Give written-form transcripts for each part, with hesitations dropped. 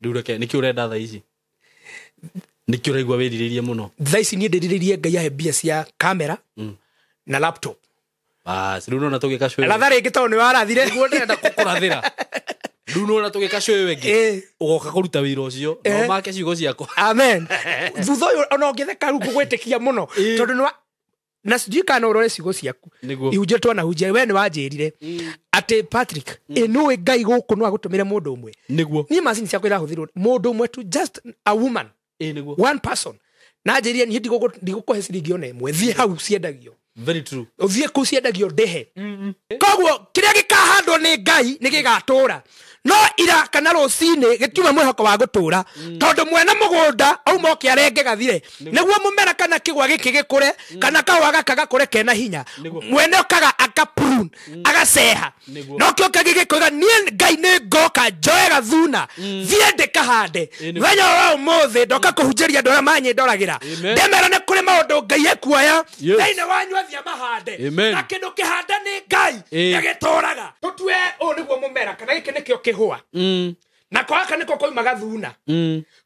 Rĩu reke nĩkĩ ũrenda thaa ici? Nĩkĩ ũraigua wĩrirĩirie mũno? Thaa ici niĩ ndĩrirĩirie Ngai ahe mbia cia kamera na laptop. Bas, rĩu nona tũgĩka cũĩ. Ratha rĩngĩ tondũ nĩ warathire. Nĩguo ndĩrenda gũkũrathĩra. Rĩu nona tũgĩka cũĩ ĩngĩ. Ũgoka kũruta wĩra ũcio na ũmake ciugo ciakwa. Amen. Thutha ũyũ ona ũngĩtheka rĩu ngũgwĩtĩkia mũno. Tondũ nĩ na sijui kana ũrore ciugo ciaku. Nĩguo. Ihunjia twanahunjia we nĩ wanjĩrire atĩ Patrick, ĩ nũĩ Ngai gũkũ no agũtũmĩre mũndũ ũmwe. Nĩguo. Niĩ macini ciakwa irahũthĩrwo mũndũ ũmwe tu, just a woman. Ĩ nĩguo. One person. Na njĩrire niĩ ndigũkũhe ciringi ona ĩmwe, thiĩ hau ciendagio. Very true. Ũthiĩ kũu ciendagio ndĩhe. Koguo kĩrĩa gĩkahandwo nĩ Ngai nĩ gĩgatũra. No ira kana rũcinĩ gĩtiuma mwĩhoko wa gũtũra. Tondũ mwene mũgũnda auma oke arenge gathire. Nĩguo mũmera kana kĩgwa gĩkĩ gĩkũre, kana kahũa gaka gakũre kena hinya. Mwene okaga aka prune, agaceha. No kĩo kĩngĩ gĩkoiga niĩ Ngai nĩ ngoka njoe gathuna, thiĩ ndĩkahande. Mũthenya wa ũmũthĩ ndoka kũhunjĩria andũ arĩa manyĩndoragĩra. Ndĩmera nĩ kũrĩ maũndũ Ngai ekuoya thĩinĩ wanyu athiĩ amahande. Na kĩndũ kĩhande nĩ Ngai nĩgĩtũraga. Tũtue ũũ nĩguo mũmera kana gĩkĩ nĩkĩo kĩhũa. Na kwa gaka nĩko koima gathuna.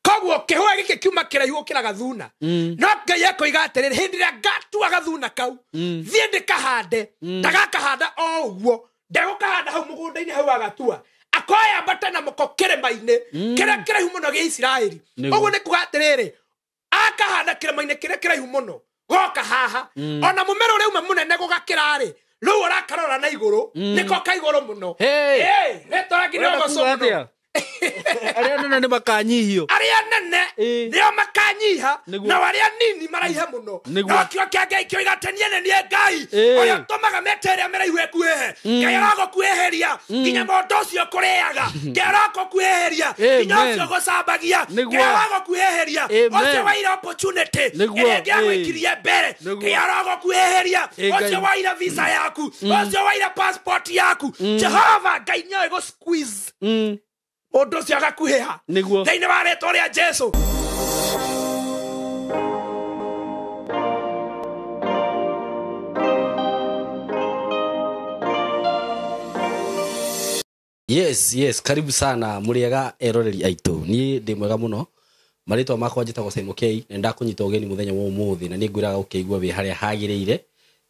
Koguo kĩhũa gĩkĩ kiuma kĩraihu gũkĩra gathuna. No Ngai ekoiga atĩrĩrĩ, hĩndĩ ĩrĩa ngatua gathuna kau, thiĩ ndĩkahande, ndagakahanda o ũguo, ndegũkahanda hau mũgũnda-inĩ hau agatua. Akoya mbata na mũko kĩrĩma-inĩ, kĩrĩa kĩraihu mũno gĩa Isiraeli. Ũguo nĩ kuga atĩrĩrĩ, akahanda kĩrĩma-inĩ kĩrĩa kĩraihu mũno, goka haha. Ona mũmera ũrĩa uma mũnene gũgakĩra-rĩ, rĩu ũrakarora na igũrũ, nĩko ka igũrũ mũno. Hey! Hey, rĩtwa rĩngĩ nĩ Ũrenda ũgocwo kuga mũno. atĩa? Arĩa nene nĩ makanyihio. Arĩa nene nĩo makanyiha, nao arĩa nini maraihe mũno. No kĩo kĩa Ngai kĩoiga atĩ niĩ nĩ niĩ Ngai, ũrĩa ũtũmaga mĩtĩ ĩrĩa mĩraihu ĩkuhĩhe. Ngai aragũkuhĩhĩria nginya mũndũ ũcio ũkũrĩaga. Ngai aragũkuhĩhĩria nginya ũcio ũgũcambagia. Ngai aragũkuhĩhĩria ũcio waira opportunity ĩrĩa ĩngĩagwĩkirie mbere. Ngai aragũkuhĩhĩria ũcio waira visa yaku, ũcio waira passport yaku. Jehova Ngai nĩoĩ gũ squeeze mũndũ ũcio agakuhĩha. Nĩguo. Thĩinĩ wa rĩtwa rĩa Jesu. Yes, yes, karibu sana mũrĩega eroreri aitũ. Niĩ ndĩ mwega mũno. Marĩtwa makwa njĩtagwo Simon K, na ndakũnyita ũgeni mũthenya wa ũmũthĩ, na nĩ ngwĩraga ũkĩigua wĩ harĩa hagĩrĩire.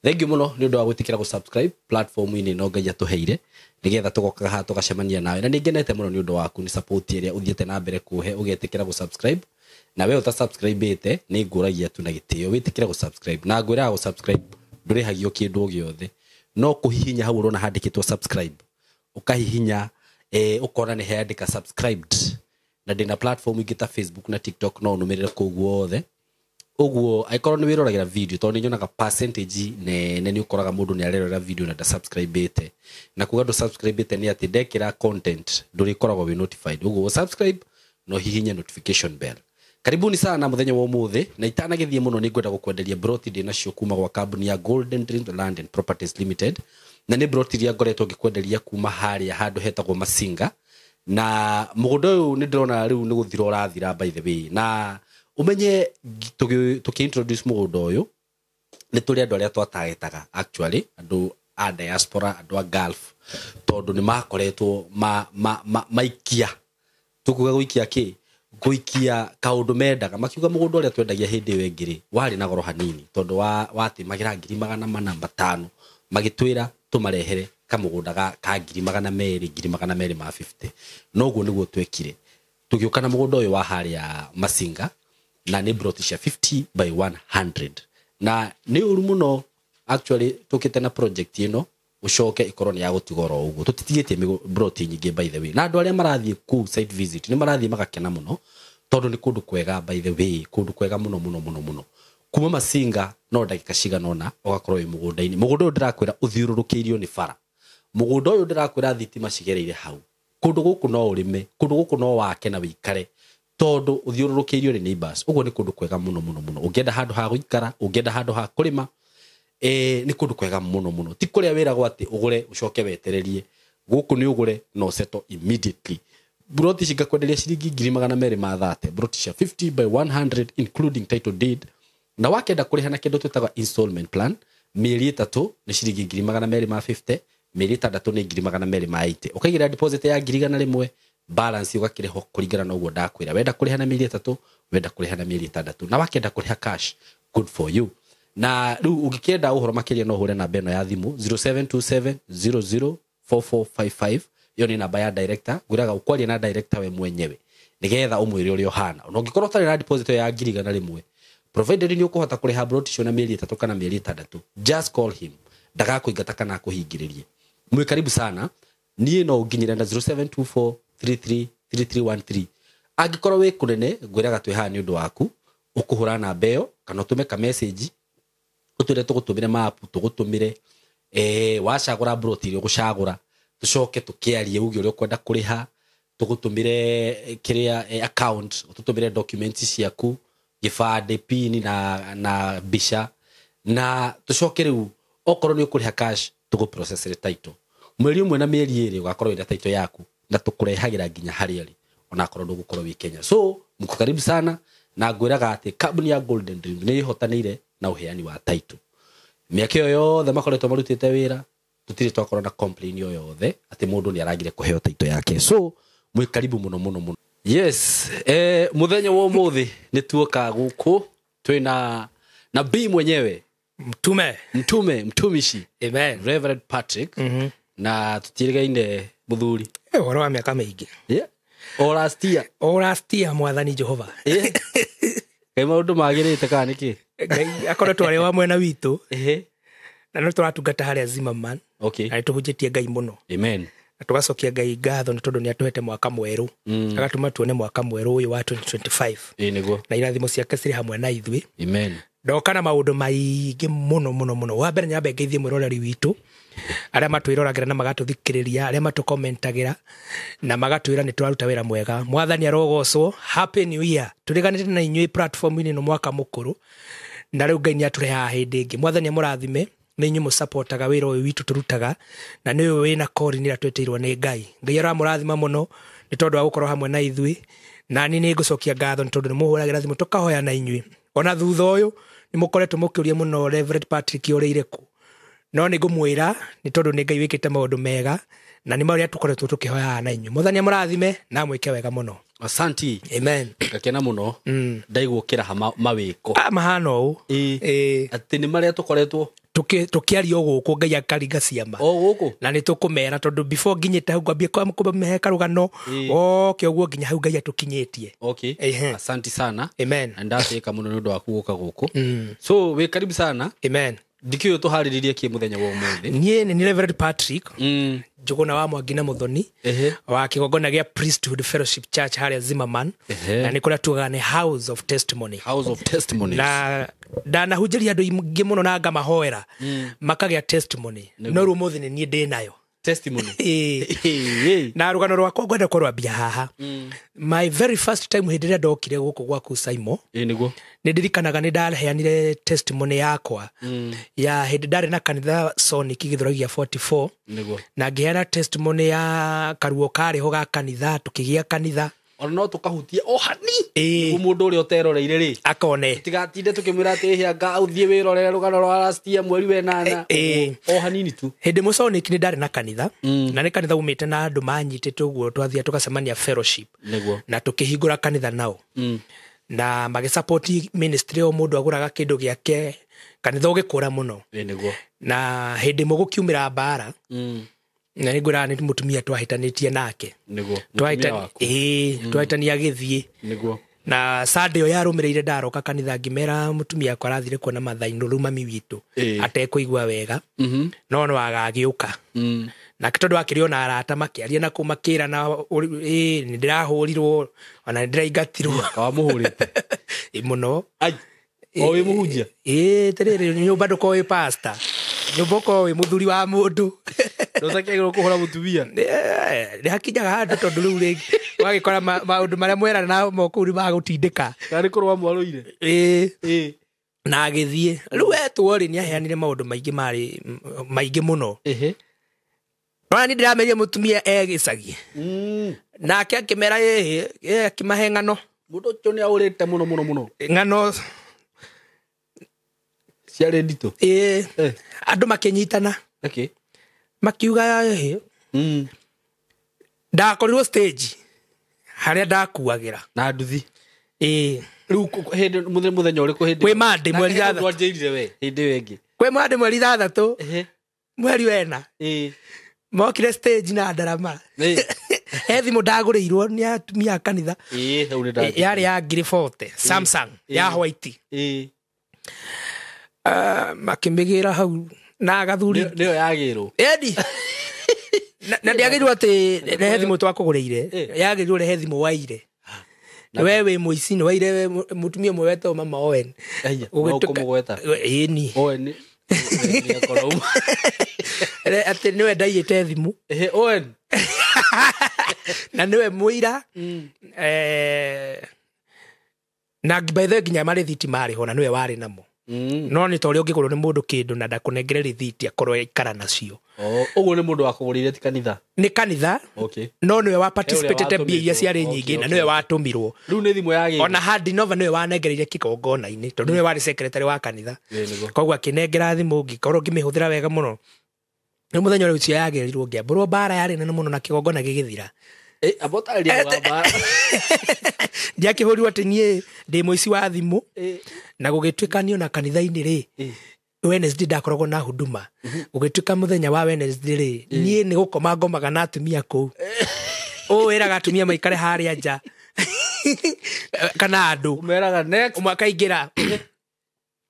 Thank you mũno nĩ ũndũ wa gwĩtĩkĩra gũ-subscribe platform-inĩ ĩno Ngai atũheire, nĩgetha tũgokaga haha tũgacemania nawe. Na nĩ ngenete mũno nĩ ũndũ waku, nĩ support ĩrĩa ũthiĩte na mbere kũhe ũgetĩkĩra gũ-subscribe. Na we ũta-subscribe-ĩte, nĩ ngũragia tu na gĩtĩo wĩtĩkĩre gũ-subscribe. Na ngwĩraga gũ-subscribe ndũrĩhagio kĩndũ o gĩothe, no kũhihinya hau ũrona handĩkĩtwo subscribe, ũkahihinya, ũkona nĩ heandĩka subscribed. Na ndĩna platform ingĩ ta Facebook na TikTok, no ũnũmĩrĩre kũu guothe. Ũguo angĩkorwo nĩ wĩroragĩra video, tondũ nĩ nyonaga percentage nene nĩ ũkoraga mũndũ nĩ arerorera video na ndasubscribe-ĩte. Na kuga ndũsubscribe-ĩte nĩ atĩ ndekĩra content ndũrĩkoragwo wĩ notified. Ũguo subscribe no hihinye notification bell. Karibuni sana mũthenya wa ũmũthĩ, na itanagĩthiĩ mũno nĩ ngwenda gũkwenderia broti ndĩ nacio kuma gwa kambuni ya Golden Dreams Land and Properties Limited. Na nĩ broti iria ngoretwo ngĩkwenderia kuma harĩa handũ hetagwo Masinga. Na mũgũnda ũyũ nĩ ndĩrona rĩu nĩ gũthira ũrathira by the way. Na ũmenye tũkĩ introduce mũgũnda ũyũ, nĩ tũrĩ andũ arĩa twatagetaga actually, andũ a diaspora, andũ a Gulf, tondũ nĩ makoretwo maikia. Tũkuga gũikia kĩ? Gũikia kaũndũ mendaga. Makiuga mũgũnda ũrĩa twendagia hĩndĩ ĩyo ĩngĩ rĩ, warĩ na goro hanini, tondũ watĩmagĩra ngiri magana mana matano. Magĩtwĩra tũmarehere kamũgũnda ka ngiri magana merĩ, ngiri magana merĩ ma 50. No ũguo nĩguo twekire. Tũgĩũka na mũgũnda ũyũ wa harĩa Masinga, na nĩ broti cia 50 by 100. Na nĩ ũru mũno actually tũkĩte na project ĩno, ũcoke ĩkorwo nĩ ya gũtigwo oro ũguo. Tũtitigĩtie broti nyingĩ by the way. Na andũ arĩa marathiĩ kũu site visit nĩ marathiĩ magakena mũno, tondũ nĩ kũndũ kwega by the way, kũndũ kwega mũno mũno mũno mũno. Kuma Masinga no ndagĩka cigana ũna ũgakorwo wĩ mũgũnda-inĩ. Mũgũnda ũyũ ndĩrakwĩra ũthiũrũrũkĩirio nĩ bara. Mũgũnda ũyũ ndĩrakwĩra thitima cigereire hau. Kũndũ gũkũ no ũrĩme, kũndũ gũkũ no wake na wĩikare, tondũ ũthiũrũrũkĩirio nĩ neighbors. Ũguo nĩ kũndũ kwega mũno mũno mũno. Ũngĩenda handũ ha gũikara, ũngĩenda handũ ha kũrĩma, nĩ kũndũ kwega mũno mũno. Ti kũrĩa wĩragwo atĩ ũgũre ũcoke wetererie. Gũkũ nĩ ũgũre na ũsettle immediately. Broti ici ngakwenderia ciringi ngiri magana merĩ ma thate, broti cia 50 by 100 including title deed. Na wakenda kũrĩha na kĩndũ twĩtaga installment plan, mĩeri ĩtatũ nĩ ciringi ngiri magana merĩ ma 50, mĩeri ĩtandatũ nĩ ngiri magana merĩ ma 80. Ũkaigĩrĩra deposit ya ngiri igana rĩmwe, Balance ũgakĩrĩhwo kũringana na ũguo ndakwĩra. Wenda kũrĩha na mĩeri 3, wenda kũrĩha na mĩeri 6, na wakĩenda kũrĩha cash, good for you. Na rĩu ũngĩkĩenda ũhoro makĩria no ũhũre namba ĩno ya thimũ 0727 004455. Ĩyo nĩ namba ya director. Ngwĩraga ũkwaria na director we mwenyewe nĩgetha ũmwĩre ũrĩa ũhana. Ona ũngĩkorwo ũtarĩ na deposit ĩyo ya 100,000, provided nĩ ũkũhota kũrĩha plot icio na mĩeri 3 kana mĩeri 6, just call him, ndagakũingata kana akũhingĩrĩrie. Mwĩ karibu sana. Niĩ no ũnginyĩre na 0724 333313. Angĩkorwo wĩ kũnene, ngwĩraga twĩ haha nĩ ũndũ waku. Ũkũhũra namba ĩyo kana ũtũme ka message ũtwĩre tũgũtũmĩre map, tũgũtũmĩre wacagũra plot iria ũgũcagũra, tũcoke tũkĩarie uge ũrĩa ũkwenda kũrĩha, tũgũtũmĩre kĩrĩa account, ũtũtũmĩre documents ciaku, gĩbandĩ, pin na mbica, na tũcoke rĩu okorwo nĩ ũkũrĩha cash tũgũprocessĩre title. Mweri ũmwe na mĩeri 2 ũgakorwo wĩna title yaku, na tũkũrehagĩra nginya harĩa ũrĩ onakorwo ndũgũkorwo wĩ Kenya. So mko karibu sana, na ngwĩraga atĩ kambuni ya Golden Dream nĩ ĩhotanĩire na ũheani wa title. Mĩaka ĩyo yothe makoretwo marutĩte wĩra, tũtirĩ twakorwo na complain yo yothe atĩ mũndũ nĩ aragire kũheo title yake. So mwĩ karibu mũno mũno mũno. Yes, mũthenya wa ũmũthĩ nĩ tuoka gũkũ twĩna nabii mwenyewe, mtume mtumishi. Amen. Reverend Patrick. Na tũtirĩgaine mũthuri ũhoro wa mĩaka mĩingĩ. Yeah. O last year. O last year mwathani Jehova. Yeah. Ngai maũndũ magĩrĩte kana nĩkĩ? Ngai akoretwo arĩ wa mwena witũ. Ehe. Na no tũratungata harĩa Zimmerman. Okay. Na nĩtũhunjĩtie Ngai mũno. Amen. Na tũgacokia Ngai ngatho nĩ tondũ nĩatũhete mwaka mwerũ. Agatũma tuone mwaka mwerũ ũyũ wa 2025. Ĩĩ nĩguo. Na irathimo ciake cirĩ hamwe na ithuĩ. Amen. Ndoka na maũndũ maingĩ mũno mũno mũno. Wa mbere nyambe ngeithie mwĩroreri witũ, arĩa matwĩroragĩra na magatũthikĩrĩria, arĩa matũkomentagĩra na magatwĩra nĩ tũraruta wĩra mwega. Mwathani arogocwo. Happy New Year. Tũriganĩte na inyuĩ platform-inĩ ĩno mwaka mũkũrũ, na rĩu Ngai nĩatũrehaga hĩndĩ ĩngĩ. Mwathani amũrathime. Nĩ inyuĩ mũsupportaga wĩra ũyũ witũ tũrutaga, na nĩ ũyũ wĩna kori nĩ ĩrĩa twĩtĩirwo nĩ Ngai. Ngai aramũrathima mũno nĩ tondũ wa gũkorwo hamwe na ithuĩ, na niĩ nĩ ngũcokia ngatho nĩ tondũ nĩ mũhũragĩra thimũ tũkahoya na inyuĩ. Ona thutha ũyũ nĩ mũkoretwo mũkĩũria mũno Reverend Patrick ũrĩire kũ, no nĩ ngũmwĩra nĩ tondũ nĩ Ngai wĩkĩte maũndũ mega, na nĩ marĩa tũkoretwo tũkĩhoya na inyuĩ. Mwathani amũrathime na amwĩke wega mũno. Asanti. Amen. Ngakena mũno. Ndaigua kĩraha mawĩko. Mahana ũũ. Ĩĩ. Atĩ nĩ marĩa tũkoretwo tũkĩaria gũkũ Ngai akaringa ciama. O gũkũ. Na nĩ tũkũmera tondũ before nginyĩte hau ngwambie kũmahe karũgano oke ũguo nginya hau Ngai atũkinyĩtie. Okay. Asanti sana. Amen. Na ndatĩka mũno nĩ ũndũ waku gũka gũkũ. So wĩ karibu sana. Amen. Ndikĩũĩ tũharĩrĩrie kĩ mũthenya wa ũmũthĩ. Niĩ nĩ Reverend Patrick Njũgũna wa Mwangi na Mũthoni wa kĩgongona gĩa Priesthood Fellowship Church harĩa Zimmerman, na nĩ kũrĩa tugaga nĩ House of Testimony. House of Testimonies. Na ndanahunjĩria andũ aingĩ mũno na ngamahoera makagĩa testimony, no rĩu ũmũthĩ nĩ niĩ ndĩ nayo testimony. Na rũgano rwakwa ngwenda kũrwambia haha. My very first time hĩndĩ ĩrĩa ndokire gũkũ gwaku Saimo, nĩguo nĩ ndirikanaga nĩ ndaheanire testimony yakwa ya hĩndĩ ndarĩ na kanitha Sonic Gĩthũrai gĩa 44, nĩguo, na ngĩheana testimony ya karuo karĩ ho ga kanitha, tũkĩgĩa kanitha. Ona no tũkahutie o hani nĩguo mũndũ ũrĩa ũteroreire rĩ akone, tigatinde tũkĩmwĩra atĩ ĩhĩ anga ũthiĩ wĩrorere rũgano rwa last year mweri wa 8, o hanini tu. Hĩndĩ ĩmwe Sonic nĩ ndarĩ na kanitha, na nĩ kanitha umĩte na andũ manyitĩte ũguo, twathia tũgacemania fellowship, nĩguo, na tũkĩhingũra kanitha nao, na magĩsupport ministry, o mũndũ agũraga kĩndũ gĩake, kanitha ũgĩkũra mũno. Nĩguo. Na hĩndĩ ĩmwe gũkiumĩra mbara, na nĩ ngwĩraga nĩ mũtumia twahĩtanĩtie nake. Nĩguo. Twahĩtania agĩthiĩ. Nĩguo. Na Sunday ĩyo yarũmĩrĩire ndaroka kanitha ngĩmera mũtumia akwa arathire kuona mathainũ rĩu mami witũ atekũigua wega, no no agagĩũka. Nake tondũ akĩrĩ ona arata makĩaria na kũu makĩra na nĩ ndĩrahũrirwo ona nĩ ndĩraingatirwo. Wamũhũrĩte? Mũno. Ai, o wĩ mũhunjia? Ĩĩ, tĩrĩrĩ nyũmba ndũkorwo wĩ pastor, nyũmba ũkorwo wĩ mũthuri wa mũndũ. Ndũcakĩagĩrĩrwo kũhũra mũtumia? Nĩ hakinyaga handũ tondũ rĩu rĩngĩ ũgagĩkora maũndũ marĩa mwerana namo kũu nĩ magũtindĩka. Kana nĩ kũrũa mwarũire? Ĩĩ. Na agĩthiĩ. Rĩu etwo rĩ, nĩ aheanire maũndũ maingĩ marĩ maingĩ mũno. Nona nĩ ndĩrameria mũtumia e gĩcagi. Nake akĩmera ĩhĩ, akĩmahe ng'ano. Mũndũ ũcio nĩ aũrĩte mũno mũno mũno. Ng'ano ciarĩ nditũ. Ĩĩ. Andũ makĩnyitana. Okay. Makiuga ĩhĩ. Ndakorirwo stage. Harĩa ndakuagĩra. Na nduthi. Ĩĩ. Rĩu hĩndĩ mũthenya ũrĩkũ hĩndĩ? Kwĩ Monday mweri Na ithathatũ. ndwanjĩrire we hĩndĩ ĩyo ĩngĩ. Kwĩ Monday mweri 6. Ehe. Mweri wena. Ĩĩ. Mokire stage na ndarama. Ĩĩ. He thimũ ndagũrĩirwo nĩ atumia a kanitha. Ĩĩ, hau nĩ ndanjĩrire. Yarĩ ya ngiri 40 Samsung ya white. Ĩĩ. Makĩmĩgĩra hau na gathuri. Nĩyo yagĩrwo. Edi. Na ndĩagĩrĩirwo atĩ rehe thimũ twakũgũrĩire. Ĩĩ. Yagĩrĩirwo rehe thimũ waire. We wĩ mũici nĩ waire mũtumia ũmwe wetagwo Mama Owen. Aya, no ũkũmũgweta. Ĩni. Owen. Nĩ akorwo uma. Atĩ nĩwe ndaiyĩte thimũ. Ehe, Owen. Na nĩwe mũira. Na by the way nginya marĩthiti marĩ ho na nĩwe warĩ namo. No nĩ ta ũrĩa ũngĩgũrwo nĩ mũndũ kĩndũ na ndakũnengere rĩthiti akorwo aikara nacio. Ũguo nĩ mũndũ wakũgũrĩire ti kanitha? Nĩ kanitha. Okay. No nĩwe wa participatĩte mbia iria ciarĩ Okay, nyingĩ na okay. nĩwe watũmirwo. Rĩu nĩ thimũ yagĩrwo. Ona Handinova nĩwe wanengereire kĩgongona-inĩ tondũ nĩwe warĩ secretary wa kanitha. Ĩĩ, nĩguo. Koguo akĩnengera thimũ ngĩkorwo ngĩmĩhũthĩra wega mũno. Rĩu mũthenya ũrĩa ũcio yagĩrĩirwo ngĩambũrwo mbara yarĩ nene mũno na kĩgongona gĩgĩthira. Amba ũtarĩrie wa mbara. Ndiakĩhũrirwo atĩ niĩ ndĩ mũici wa thimũ na gũgĩtuĩka niĩ ona kanitha-inĩ rĩ Wednesday ndakoragwo na huduma. Gũgĩtuĩka mũthenya wa Wednesday rĩ niĩ nĩ gũkoma ngomaga na atumia kũu. Ũũ wĩraga atumia maikare harĩa nja kana andũ. Ũmeraga next. Ũmwe akaingĩra.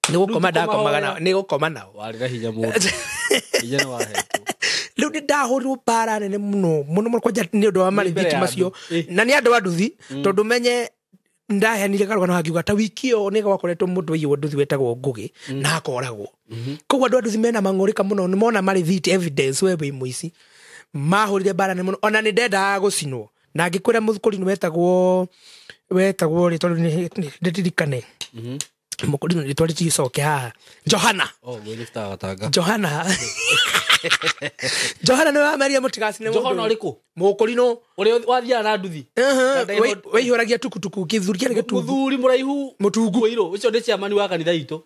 Nĩ gũkoma ndakomaga nao, nĩ gũkoma nao. Warĩ na hinya mũno. Hinya nĩ wahetwo. Rĩu nĩ ndahũrirwo mbara nene mũno mũno mũno kwanja nĩ ũndũ wa Nĩ mbere marĩthiti ya macio. andũ. Na nĩ andũ a nduthi tondũ menye ndaheanire karũgano hakiuga ta wiki ĩyo nĩ gwakoretwo mũndũ waiywo nduthi wetagwo Ngũgĩ na akoragwo. Koguo andũ a nduthi mena mang'ũrĩka mũno nĩ mona marĩthiti evidence we wĩ mũici. Mahũrire mbara nene mũno ona nĩ ndendaga gũcinwo. Na ngĩkwĩra mũthukũri wetagwo rĩ tondũ ndĩririkane. Mũkũrinũ rĩtwa rĩticoke haha. Johana. Oh, gwĩrĩbtaga gatanga. Johana. Johana nĩwe wameria mũtigacine mũndũ. Johana ũrĩkũ? Mũkũrinũ. Ũrĩa wathiaga na nduthi. Waihũragia tukutuku gĩthuri kĩarĩ gĩtungu. Mũthuri mũraihu Mũtungu. Mũirũ. Ũcio nĩ chairman wa kanitha itũ.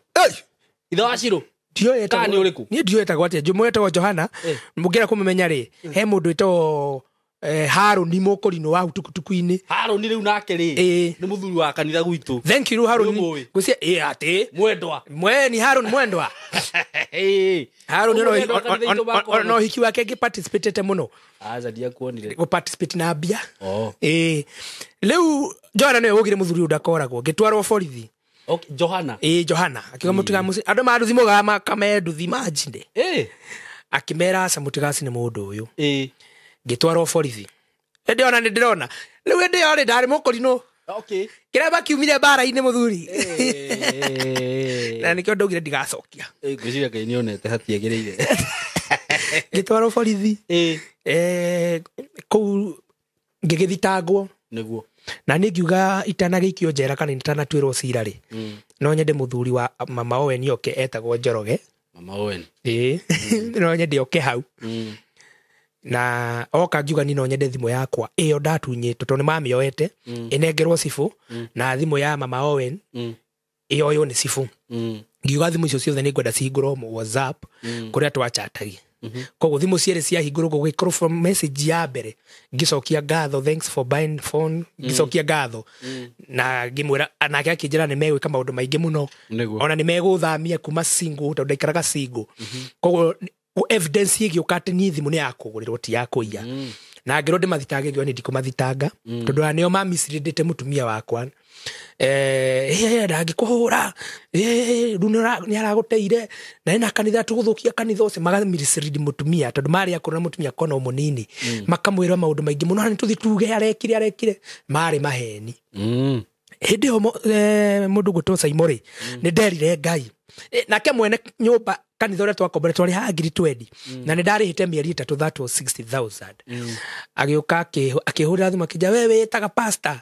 Ithe wa Shiro. Ndiũĩ Kana nĩ ũrĩkũ? Niĩ ndiũĩ etagwo atĩa. Njũmũ etagwo Johana. Mũngĩenda kũmũmenya rĩ, he mũndũ wĩtagwo Harũni Mũkũrinũ wa tukutuku-inĩ. Harũni rĩu nake rĩ nĩ mũthuri wa kanitha gwitũ. Thank you Harũni. Nĩũmũĩ? Gwĩcia ĩ atĩ. Mwendwa. Mweni Harũni Mwendwa. Harũni ona ũhiki wake ngĩ participatete mũno. Aca ndiakuonire. Gũ participate na mbia. Oh. Rĩu Johana nĩwe wogire mũthuri ũyũ ndakoragwo ngĩtwarwo borithi. Okay, Johana. Johana akiuga mũtigamuci andũ ma nduthi mogaga makame nduthi manjine. Akĩmera aca mũtigacine mũndũ ũyũ. Ngĩtwarwo borithi. Ĩndĩ ona nĩ ndĩrona. Rĩu ĩndĩ ĩyo rĩ ndarĩ mũkũrinũ. Okay. Kĩrĩa makiumire mbara-inĩ mũthuri. Na nĩkĩo ndaugire ndigacokia. Ngwĩciria Ngai nĩonete hatiagĩrĩire. Ngĩtwarwo borithi. Kũu ngĩgĩthitangwo. Nĩguo. Na niĩ ngiuga itanagĩikio njera kana itanatuĩrwo cira rĩ. No nyende mũthuri wa Mama Owen oke etagwo Njoroge. Mama Owen. No nyende oke hau. Na oka ngiuga ni no nyende thimũ yakwa ĩyo ndatunyĩtwo tondũ nĩ mamĩoete ĩnengerwo cibũ na thimũ ya Mama Owen ĩyoywo nĩ cibũ. Ngiuga thimũ icio ciothe nĩ ngwenda cihingũrwo WhatsApp kũrĩa twachatagia. Koguo thimũ cierĩ ciahingũrwo gũgĩkorwo from message ya mbere ngĩcokia ngatho thanks for buying phone ngĩcokia ngatho na ngĩmwĩra nake akĩnjĩra nĩ megwĩka maũndũ maingĩ mũno ona nĩ megũthamia kuma single tondũ ndaikaraga single. Koguo evidence ĩgĩũka atĩ niĩ thimũ nĩ ya kũgũrĩrwo ti ya kũiya. Na ngĩrwo ndĩmathitange ngĩona ndikũmathitanga tondũ aya nĩo mamisleadĩte mũtumia wakwa. Ndangĩkũhũra rĩu nĩ aragũteire na ena kanitha tũgũthũkia kanitha ũcio magamislead mũtumia tondũ marĩ akũrũ na mũtumia kona o mũnini makamwĩra maũndũ maingĩ mũno na nĩtũthiĩ tuge arekire marĩ maheni. Hĩndĩ ĩyo mũndũ ũgwĩtwo Saimo rĩ nĩ nderire Ngai nake mwene nyũmba kanitha ũrĩa twakombore twarĩhaga ngiri 20 na nĩ ndarĩhĩte mĩeri 3 that was 60,000. Agĩũka akĩhũrĩra thimũ akĩnjĩra we wĩtaga pastor.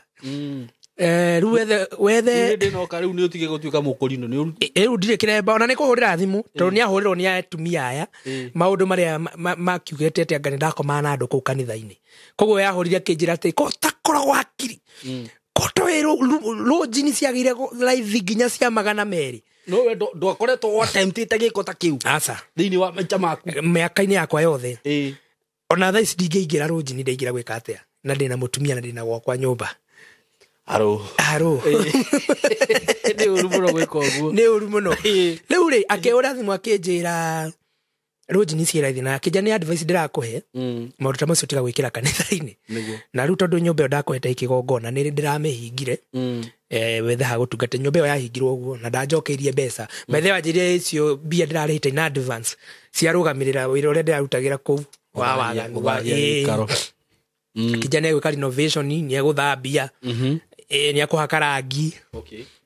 Rĩu wethe Ndĩ noka rĩu nĩ ũtige gũtuĩka mũkũrinũ nĩ rĩu ndirĩ kĩremba ona nĩ kũhũrĩra thimũ tondũ nĩ ahũrĩrwo nĩ atumia aya maũndũ marĩa makiugĩte atĩ anga nĩ ndakomaga na andũ kũu kanitha-inĩ. Koguo yahũrire akĩnjĩra atĩ ko takoragwo hakiri ko toĩ rũnjini ciagĩire raithi nginya cia 200. No we ndwakoretwo watemptĩte gĩko ta kĩu. Aca. Thĩinĩ wa maica maku. Mĩaka-inĩ yakwa yothe. Ona thaa ici ndingĩingĩra rũnjini ndaingĩra gwĩka atĩa. Na ndĩna mũtumia na ndĩna gwakwa nyũmba. Aro. Aro. Nĩ ũru mũno gwĩka ũguo. Nĩ ũru mũno. Rĩu rĩ, akĩhũra thimũ akĩnjĩra rũnjini ciĩ na akĩnja nĩ advice ndĩrakũhe, maũndũ ta macio tiga gwĩkĩra kanitha-inĩ. Na rĩu tondũ nyũmba ĩyo ndakũhete ikĩgongona nĩ ndĩramĩhingire, wethe ha gũtungata. Nyũmba ĩyo yahingirwo ũguo na ndanjokeirie mbeca. Bethe wanjĩrire icio mbia ndĩrarĩhĩte in advance ciarũgamĩrĩra wĩra ũrĩa ndĩrarutagĩra kũu wa waganu. Akĩnja nĩ egwĩka renovation, nĩ egũthambia, nĩ ekũhaka rangi.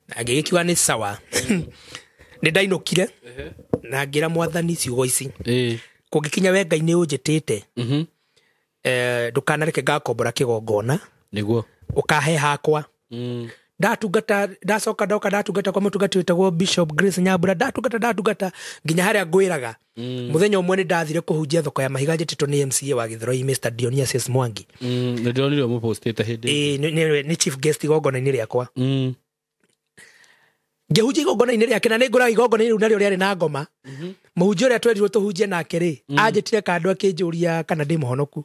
Na ngĩgĩkiuga nĩ sawa. Nĩ ndainũkire na ngĩra mwathani ciugo ici, kũngĩkinya we Ngai nĩ ũnjĩtĩte, ndũkanareke ngakombora kĩgongona, nĩguo ũkahe hakwa. Ndatungata, ndacoka ndoka ndatungata kwa mũtungati wĩtagwo Bishop Grace Nyambura, ndatungata nginya harĩa ngwĩraga. Mũthenya ũmwe nĩ ndathire kũhunjia thoko ya mahiga njĩtĩtwo nĩ MCA wa Gĩthũrai Mr Dionysius Mwangi. Nĩ ndĩronire ũmũpostĩte hĩndĩ. Nĩ chief guest igongona-inĩ rĩakwa. Ngĩhunjia igongona-inĩ rĩake, na nĩ ngũraga igongona-inĩ rĩu narĩo rĩarĩ na ngoma. Mũhunjia ũrĩa twerirwo tũhunjie nake rĩ, anjĩtire kando akĩnjũria kana ndĩ mũhonoku.